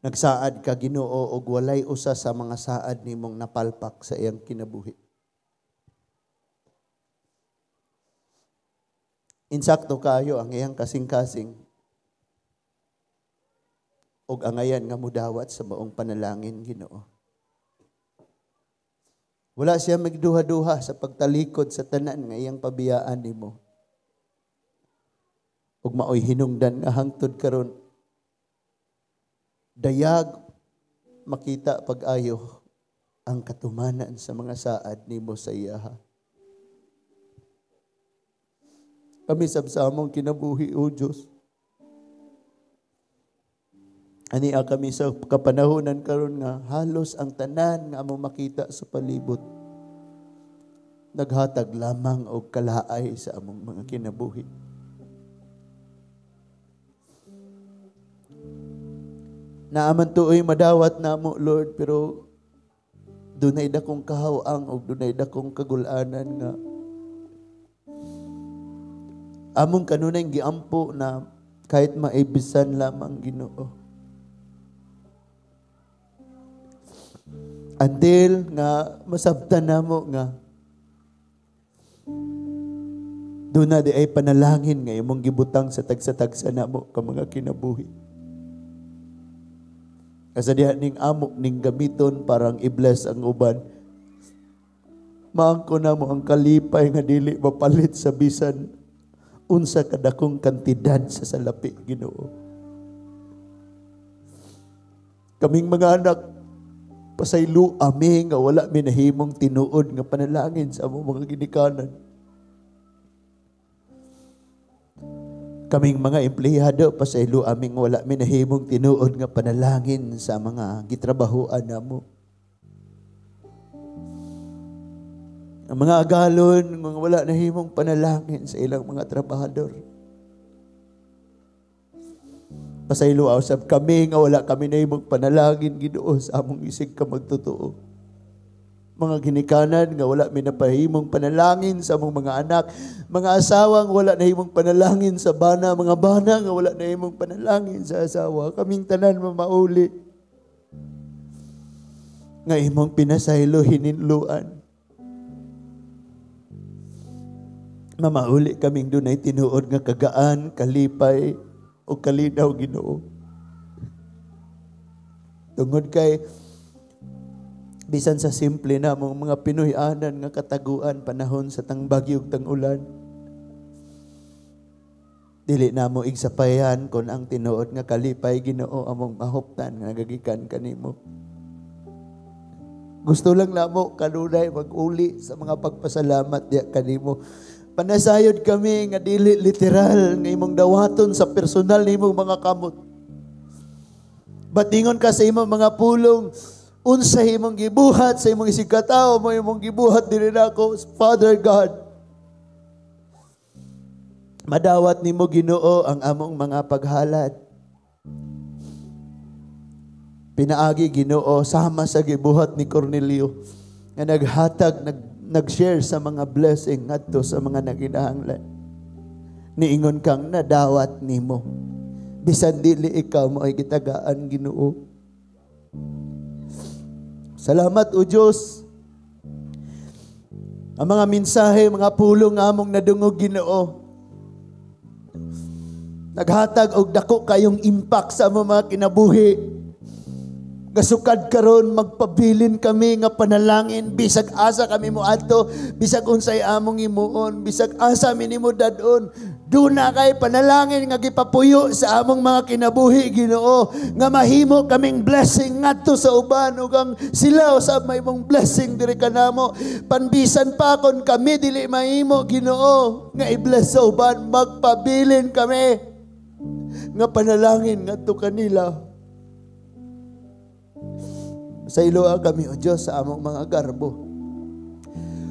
Nagsaad ka, Ginoo, og walay usa sa mga saad nimong napalpak sa iyang kinabuhi. Insakto kayo ang iyang kasing-kasing og angayan nga mudawat sa maong panalangin, Ginoo. Wala siya magduha-duha sa pagtalikod sa tanan nga iyang pabiyaan nimo. Ug maoy hinungdan nga hangtod karon dayag makita pag-ayo ang katumanan sa mga saad nimo sa iyaha. Kami sab sa among kinabuhi, O Diyos. Ania kami sa kapanahonan karon nga halos ang tanan nga among makita sa palibot naghatag lamang og kalaay sa among mga kinabuhi. Naaman tuoy madawat namo, Lord, pero dunay dakong kahawang og dunay dakong kagulanan nga among kanunay giampo na kahit maibisan lamang, Ginoo. Until nga masabtan namo nga doon na di ay panalangin nga imong gibutang sa tagsa-tagsa namo ka mga kinabuhi. Kasi diha ning amo ning gamiton parang i-bless ang uban. Maangko namo ang kalipay nga dili mapalit sa bisan unsa kadakong kantidad sa salapi, Ginoo. Kaming mga anak, pasaylo ami nga wala mi nahimong tinuod nga panalangin sa among mga ginikanan. Kaming mga empleyado, pasaylo aming wala mi nahimong tinuod nga panalangin sa mga gitrabahoan namo. Ang mga agalon, mga wala nahimong panalangin sa ilang mga trabahador. Pasaylo usab kami nga wala kami nahimong panalangin, Ginoo, sa among isig ka magtotoo. Mga ginikanan nga wala mi napahimong panalangin sa among mga anak, mga asawa nga wala nahimong panalangin sa bana, mga bana nga wala nahimong panalangin sa asawa. Kaming tanan mamauli nga imong pinasaylo hininluan. Mamauli kaming dunay tinuod nga kagaan, kalipay o kalinaw, Ginoo. Tungod kay bisan sa simple na mong mga Pinoy-anan nga kataguan panahon sa tangbagyo ug tang-ulan. Dili namo igsapayan kon ang tinuod nga kalipay, Ginoo, among mahuptan nga nagagikan kanimo. Gusto lang namo kanunay mag-uli sa mga pagpasalamat diya kanimo. Panasayod kami nga dili literal nga imong dawaton sa personal nimong mga kamot. Batingon ka sa imong mga pulong, unsa imong gibuhat sa imong isigkatawo mo imong gibuhat diri nako, Father God. Madawat nimo, Ginoo, ang among mga paghalad. Pinaagi, Ginoo, sama sa gibuhat ni Cornelio nga naghatag, nag-share sa mga blessing ngadto sa mga naginahanglan. Niingon kang nadawat nimo. Bisan dili ikaw mo ay gitagaan, Ginoo. Salamat, O Diyos. Ang mga mensahe, mga pulong nga among nadungog, Ginoo, naghatag og dako kayong impact sa among mga kinabuhi. Gasukad karon magpabilin kami nga panalangin bisag asa kami moadto, bisag unsay among himuon, bisag asa mi nimo dad-on. Duna kay panalangin nga gipapuyo sa among mga kinabuhi, Ginoo, nga mahimo kaming blessing ngadto sa uban ug ang sila usab mahimong blessing diri kanamo. Panbisan pa kon kami dili mahimo, Ginoo, nga i-bless sa uban, magpabilin kami nga panalangin ngadto kanila. Pasayloa kami, O Diyos, sa among mga garbo.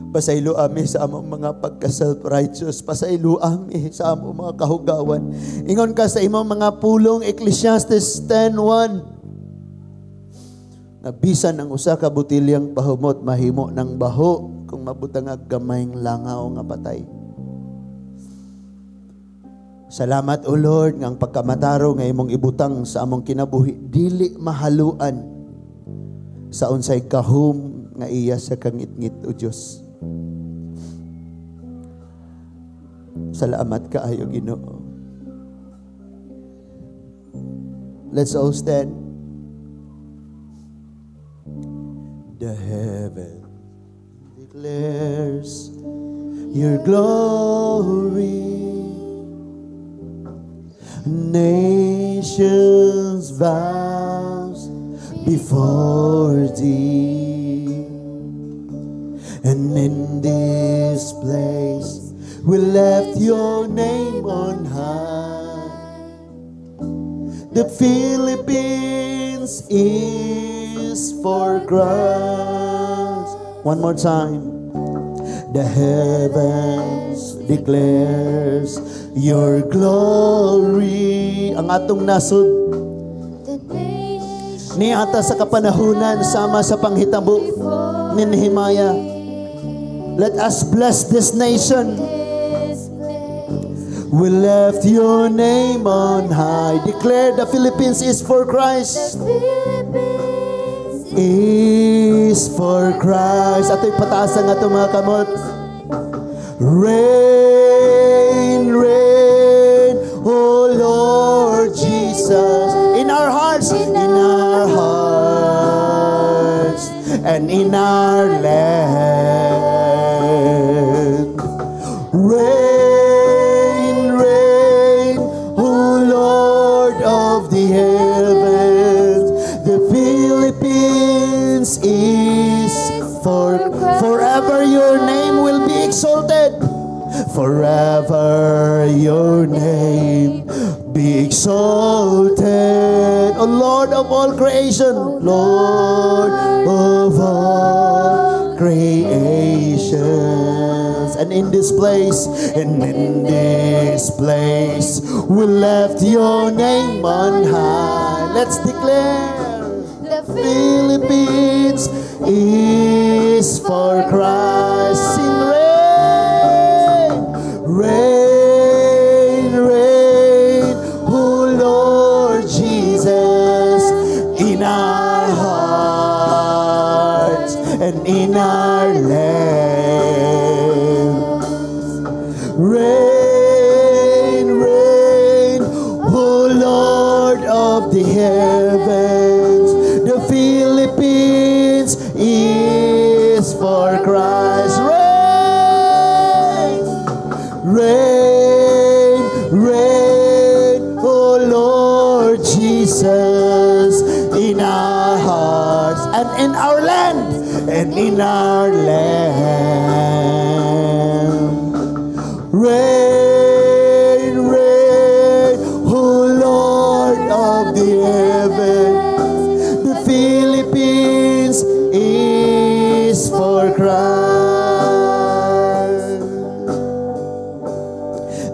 Pasaylo ami sa among mga pagka-self-righteous. Pasaylo ami sa among mga kahugawan. Ingon ka sa imong mga pulong, Ecclesiastes 10:1, na bisan ang usa ka botilyang pahumot mahimo ng baho kung mabutang ang gamayng langaw nga patay. Salamat, O Lord, nga ang pagkamatarong nga imong ibutang sa among kinabuhi dili mahaluan sa unsay kahum nga iya sa kangitngit, O Dios. Salamat kaayo, Ginoo. Let's all stand. The heaven declares your glory. Nations bows before thee, and in this place we lift your name on high. The Philippines is for Christ. One more time. The heavens declares your glory. Ang atong nasod The nation niata sa kapanahunan sama sa panghitabo ni Nehemiah. Let us bless this nation. This place. We lift your name on high. Declare the Philippines is for Christ. The Philippines Is for Christ. Ato'y pataas ang atong mga kamot. Reign, reign, O Lord Jesus. In our hearts, and in our land. Reign, reign, O Lord of the heavens. The Philippines is for forever your name will be exalted. Forever your name be exalted. O Lord of all creation, Lord of all creations. And in this place, we lift your name on high. Let's declare The Philippines is for Christ. Sing reign, reign, reign, O Lord Jesus, in our hearts and in our land. Reign, reign, O Lord of the heavens. The Philippines is for Christ. Reign, In our land. Reign, reign, O Lord of the heavens. The Philippines is for Christ.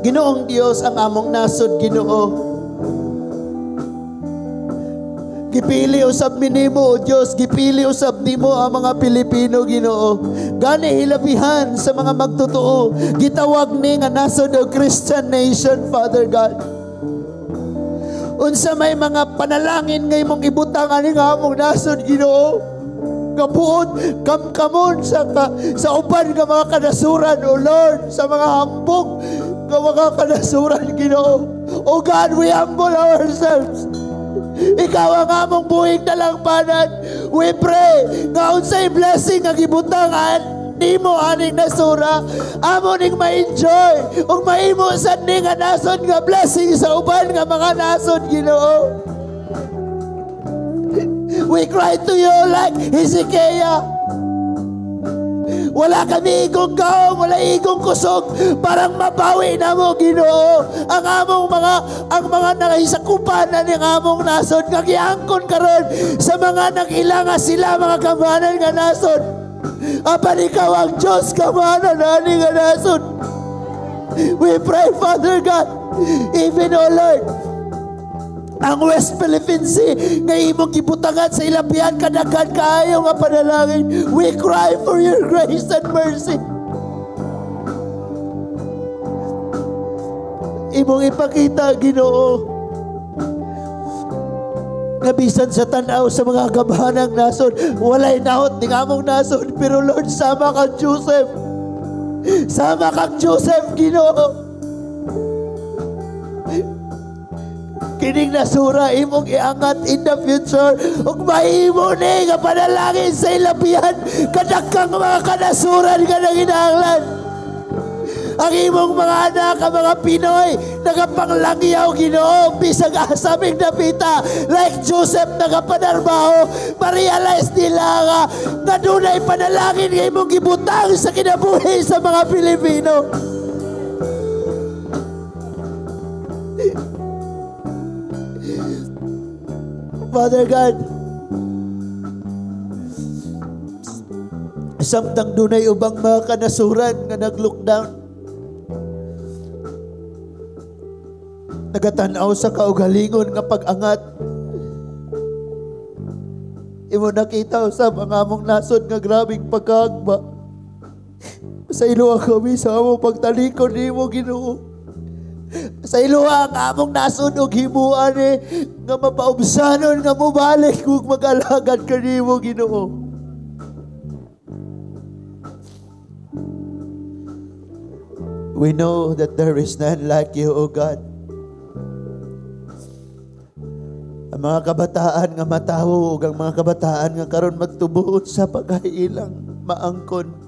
Ginoong Dios, ang among nasod, Ginoo. Gipili usab nimo, O Dios, gipili usab nimo ang mga Pilipino, Ginoo. Gani hilabihan sa mga magtotoo, gitawag ni nga nasod o Christian nation, Father God. Unsa may mga panalangin nga imong ibutang ani nga among nasod, Ginoo? Kabuot kamkamon sa uban nga mga kanasuran, O Lord, sa mga hambog nga mga kanasuran, Ginoo. O God, we humble ourselves. Ikaw ang among buhing dalangpanan. We pray nga unsay blessing nga gibutangan nimo aning nasura, amo ning ma-enjoy ug mahimo sad ni nga nasod nga blessing sa uban nga mga nasod, Ginoo. We cry to you like Hezekiah. Wala kami igong gahom, wala igong kusog, parang mabawi na mo, Ginoo, ang among mga ang mga nakahisakupan na ning among nasod nga giangkon karon sa mga nag-ila nga sila mga gamhanan nga nasod. Apan ikaw ang Diyos gamhanan ani nga nasod. We pray, Father God, even, O Lord, ang West Philippine Sea nga imong gibutangan sa ilabihan kadaghan kaayo nga panalangin. We cry for your grace and mercy. Imong ipakita, Ginoo, nga bisan sa tan-aw sa mga gamhanang nasod, walay nahot ning among nasod, pero Lord, sama kang Joseph. Sama kang Joseph, Ginoo. Kining nasura imong iangat in the future ug mahimo ni nga panalangin sa ilabihan kadagkang mga kanasuran nga nanginahanglan. Ang imong mga anak, ang mga Pinoy, nagapanglangyaw, Ginoo, bisag asa ming dapita, like Joseph nagapanarbaho, ma-realize nila nga nga dunay panalangin nga imong gibutang sa kinabuhi sa mga Pilipino. Father God, samtang dunay ubang mga kanasuran nga nag-lockdown, nagatanaw sa kaugalingon nga pag-angat, imo nakita usab ang among nasod nga grabing pagkaagba. Sa iluha kami sa among pagtalikod nimo, Ginoo. Sa iluha ang among nasod og himuan nga mapaubsanon nga mobalik ug mag-alagad kanimo, Ginoo. We know that there is none like you, O God. Ang mga kabataan nga matawo ug ang mga kabataan nga karon magtubuot sa pagkailang maangkon.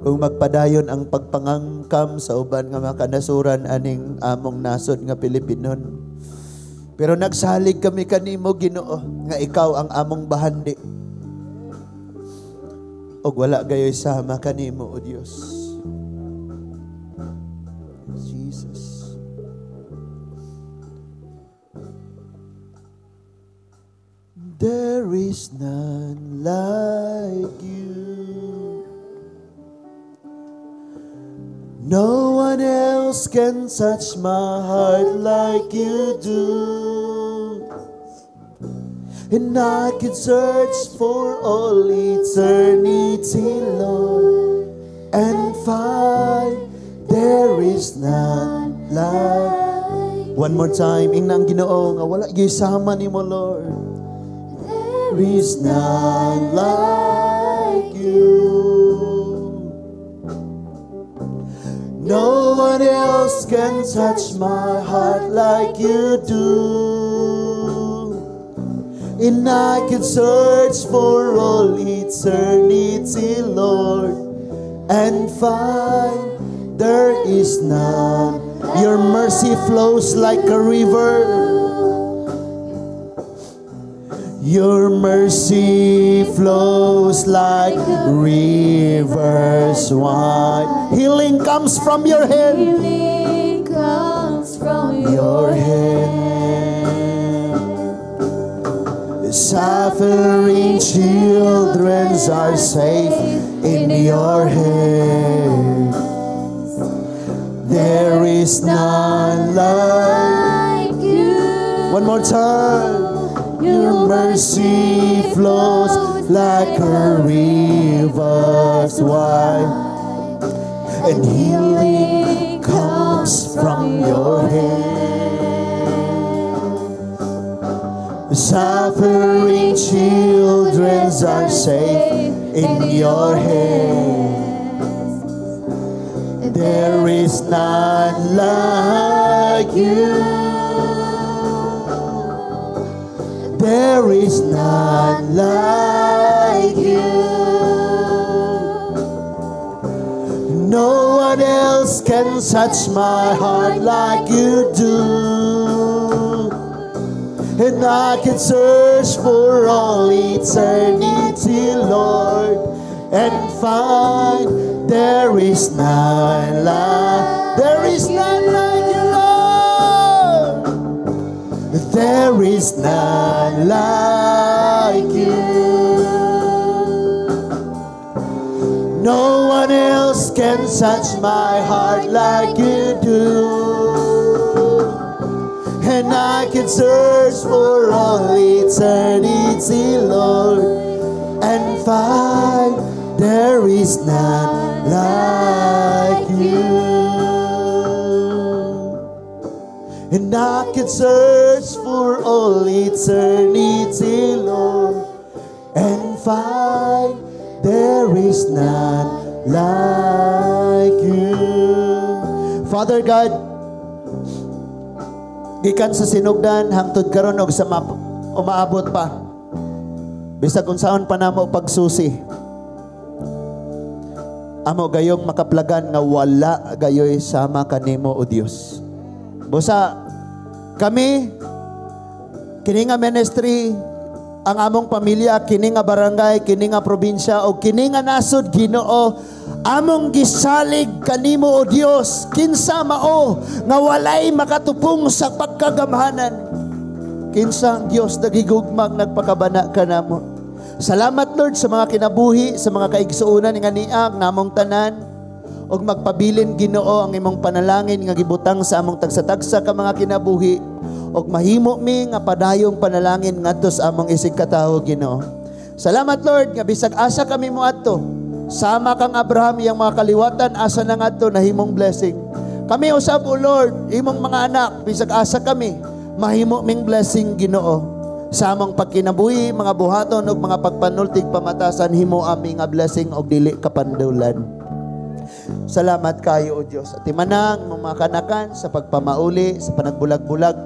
Kung magpadayon ang pagpangangkam sa uban nga mga kanasuran aning among nasod nga Pilipinon. Pero nagsalig kami kanimo, Ginoo, nga ikaw ang among bahandi. Og wala gayoy sama kanimo, O Dios. Jesus. There is none like you. No one else can touch my heart like you do. And I could search for all eternity, Lord, and find there is none like. One more time, ingnang Ginoo nga wala gyud sama nimo, Lord. There is none like you. No one else can touch my heart like you do. And I could search for all eternity, Lord, and find there is none. Your mercy flows like a river. Your mercy flows like rivers wide. Healing comes from your hand. Healing comes from Your hand. Suffering children are safe in your hand. There is none like like you. One more time. Your mercy flows like a river's wide, and healing comes from your hand. Suffering children are safe in your hand. There is none like you. There is none like you. No one else can touch my heart like you do. And I can search for all eternity, Lord, and find there is none like, there is none like you, Lord. There is none like you. No one else can touch my heart like you do. And I can search for all eternity, Lord, and find there is none like you. And I can search for all eternity, Lord, and find there is none like you. Father God, gikan sa sinugdan hangtod karon og sa umaabot pa, bisag unsaon pa namo pagsusi, amo gayong makaplagan nga wala gayoy sama kanimo, o Dios. Busa kami kini nga ministry, ang among pamilya, kini nga barangay, kini nga probinsya o kini nga nasod, Ginoo, among gisalig kanimo, o Dios. Kinsa mao nga walay makatupong sa pagkagamhanan? Kinsa ang Dios nagigugmag nagpakabana kanamo? Salamat, Lord, sa mga kinabuhi, sa mga kaigsuonan nga niang namong tanan, ug magpabilin, Ginoo, ang imong panalangin nga gibutang sa among tagsa-tagsa ka mga kinabuhi, ug mahimo mi nga padayong panalangin ngadto sa among isig katawo, Ginoo. Salamat, Lord, nga bisag asa kami moadto, sama kang Abraham, iyang mga kaliwatan asa na ngadto nahimong blessing. Kami usab, O Lord, imong mga anak, bisag asa kami, mahimo ming blessing, Ginoo. Sa among pagkinabuhi, mga buhaton ug mga pagpanultig pamatasan, himo ami nga blessing og dili kapandulan. Salamat kayo, O Dios. At timanang imong mga kanakan sa pagpamauli, sa panagbulag-bulag.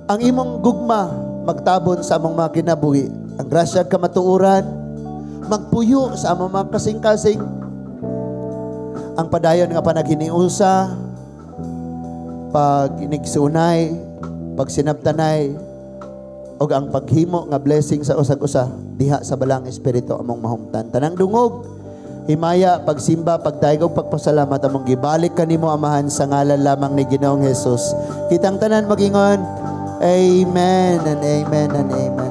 Ang imong gugma magtabon sa among mga kinabuhi. Ang grasya ug kamatuoran magpuyo sa among mga kasing-kasing. Ang padayon nga panaghiniusa, pag inigsunay, pagsinabtanay, og ang paghimo nga blessing sa usag-usa diha sa Balaang Espiritu among mahumtan. Tanang dungog, himaya, pagsimba, pagdayeg ug pagpasalamat among gibalik kanimo, Amahan, sa ngalan lamang ni Ginoong Hesus. Kitang tanan magingon, Amen and Amen and Amen.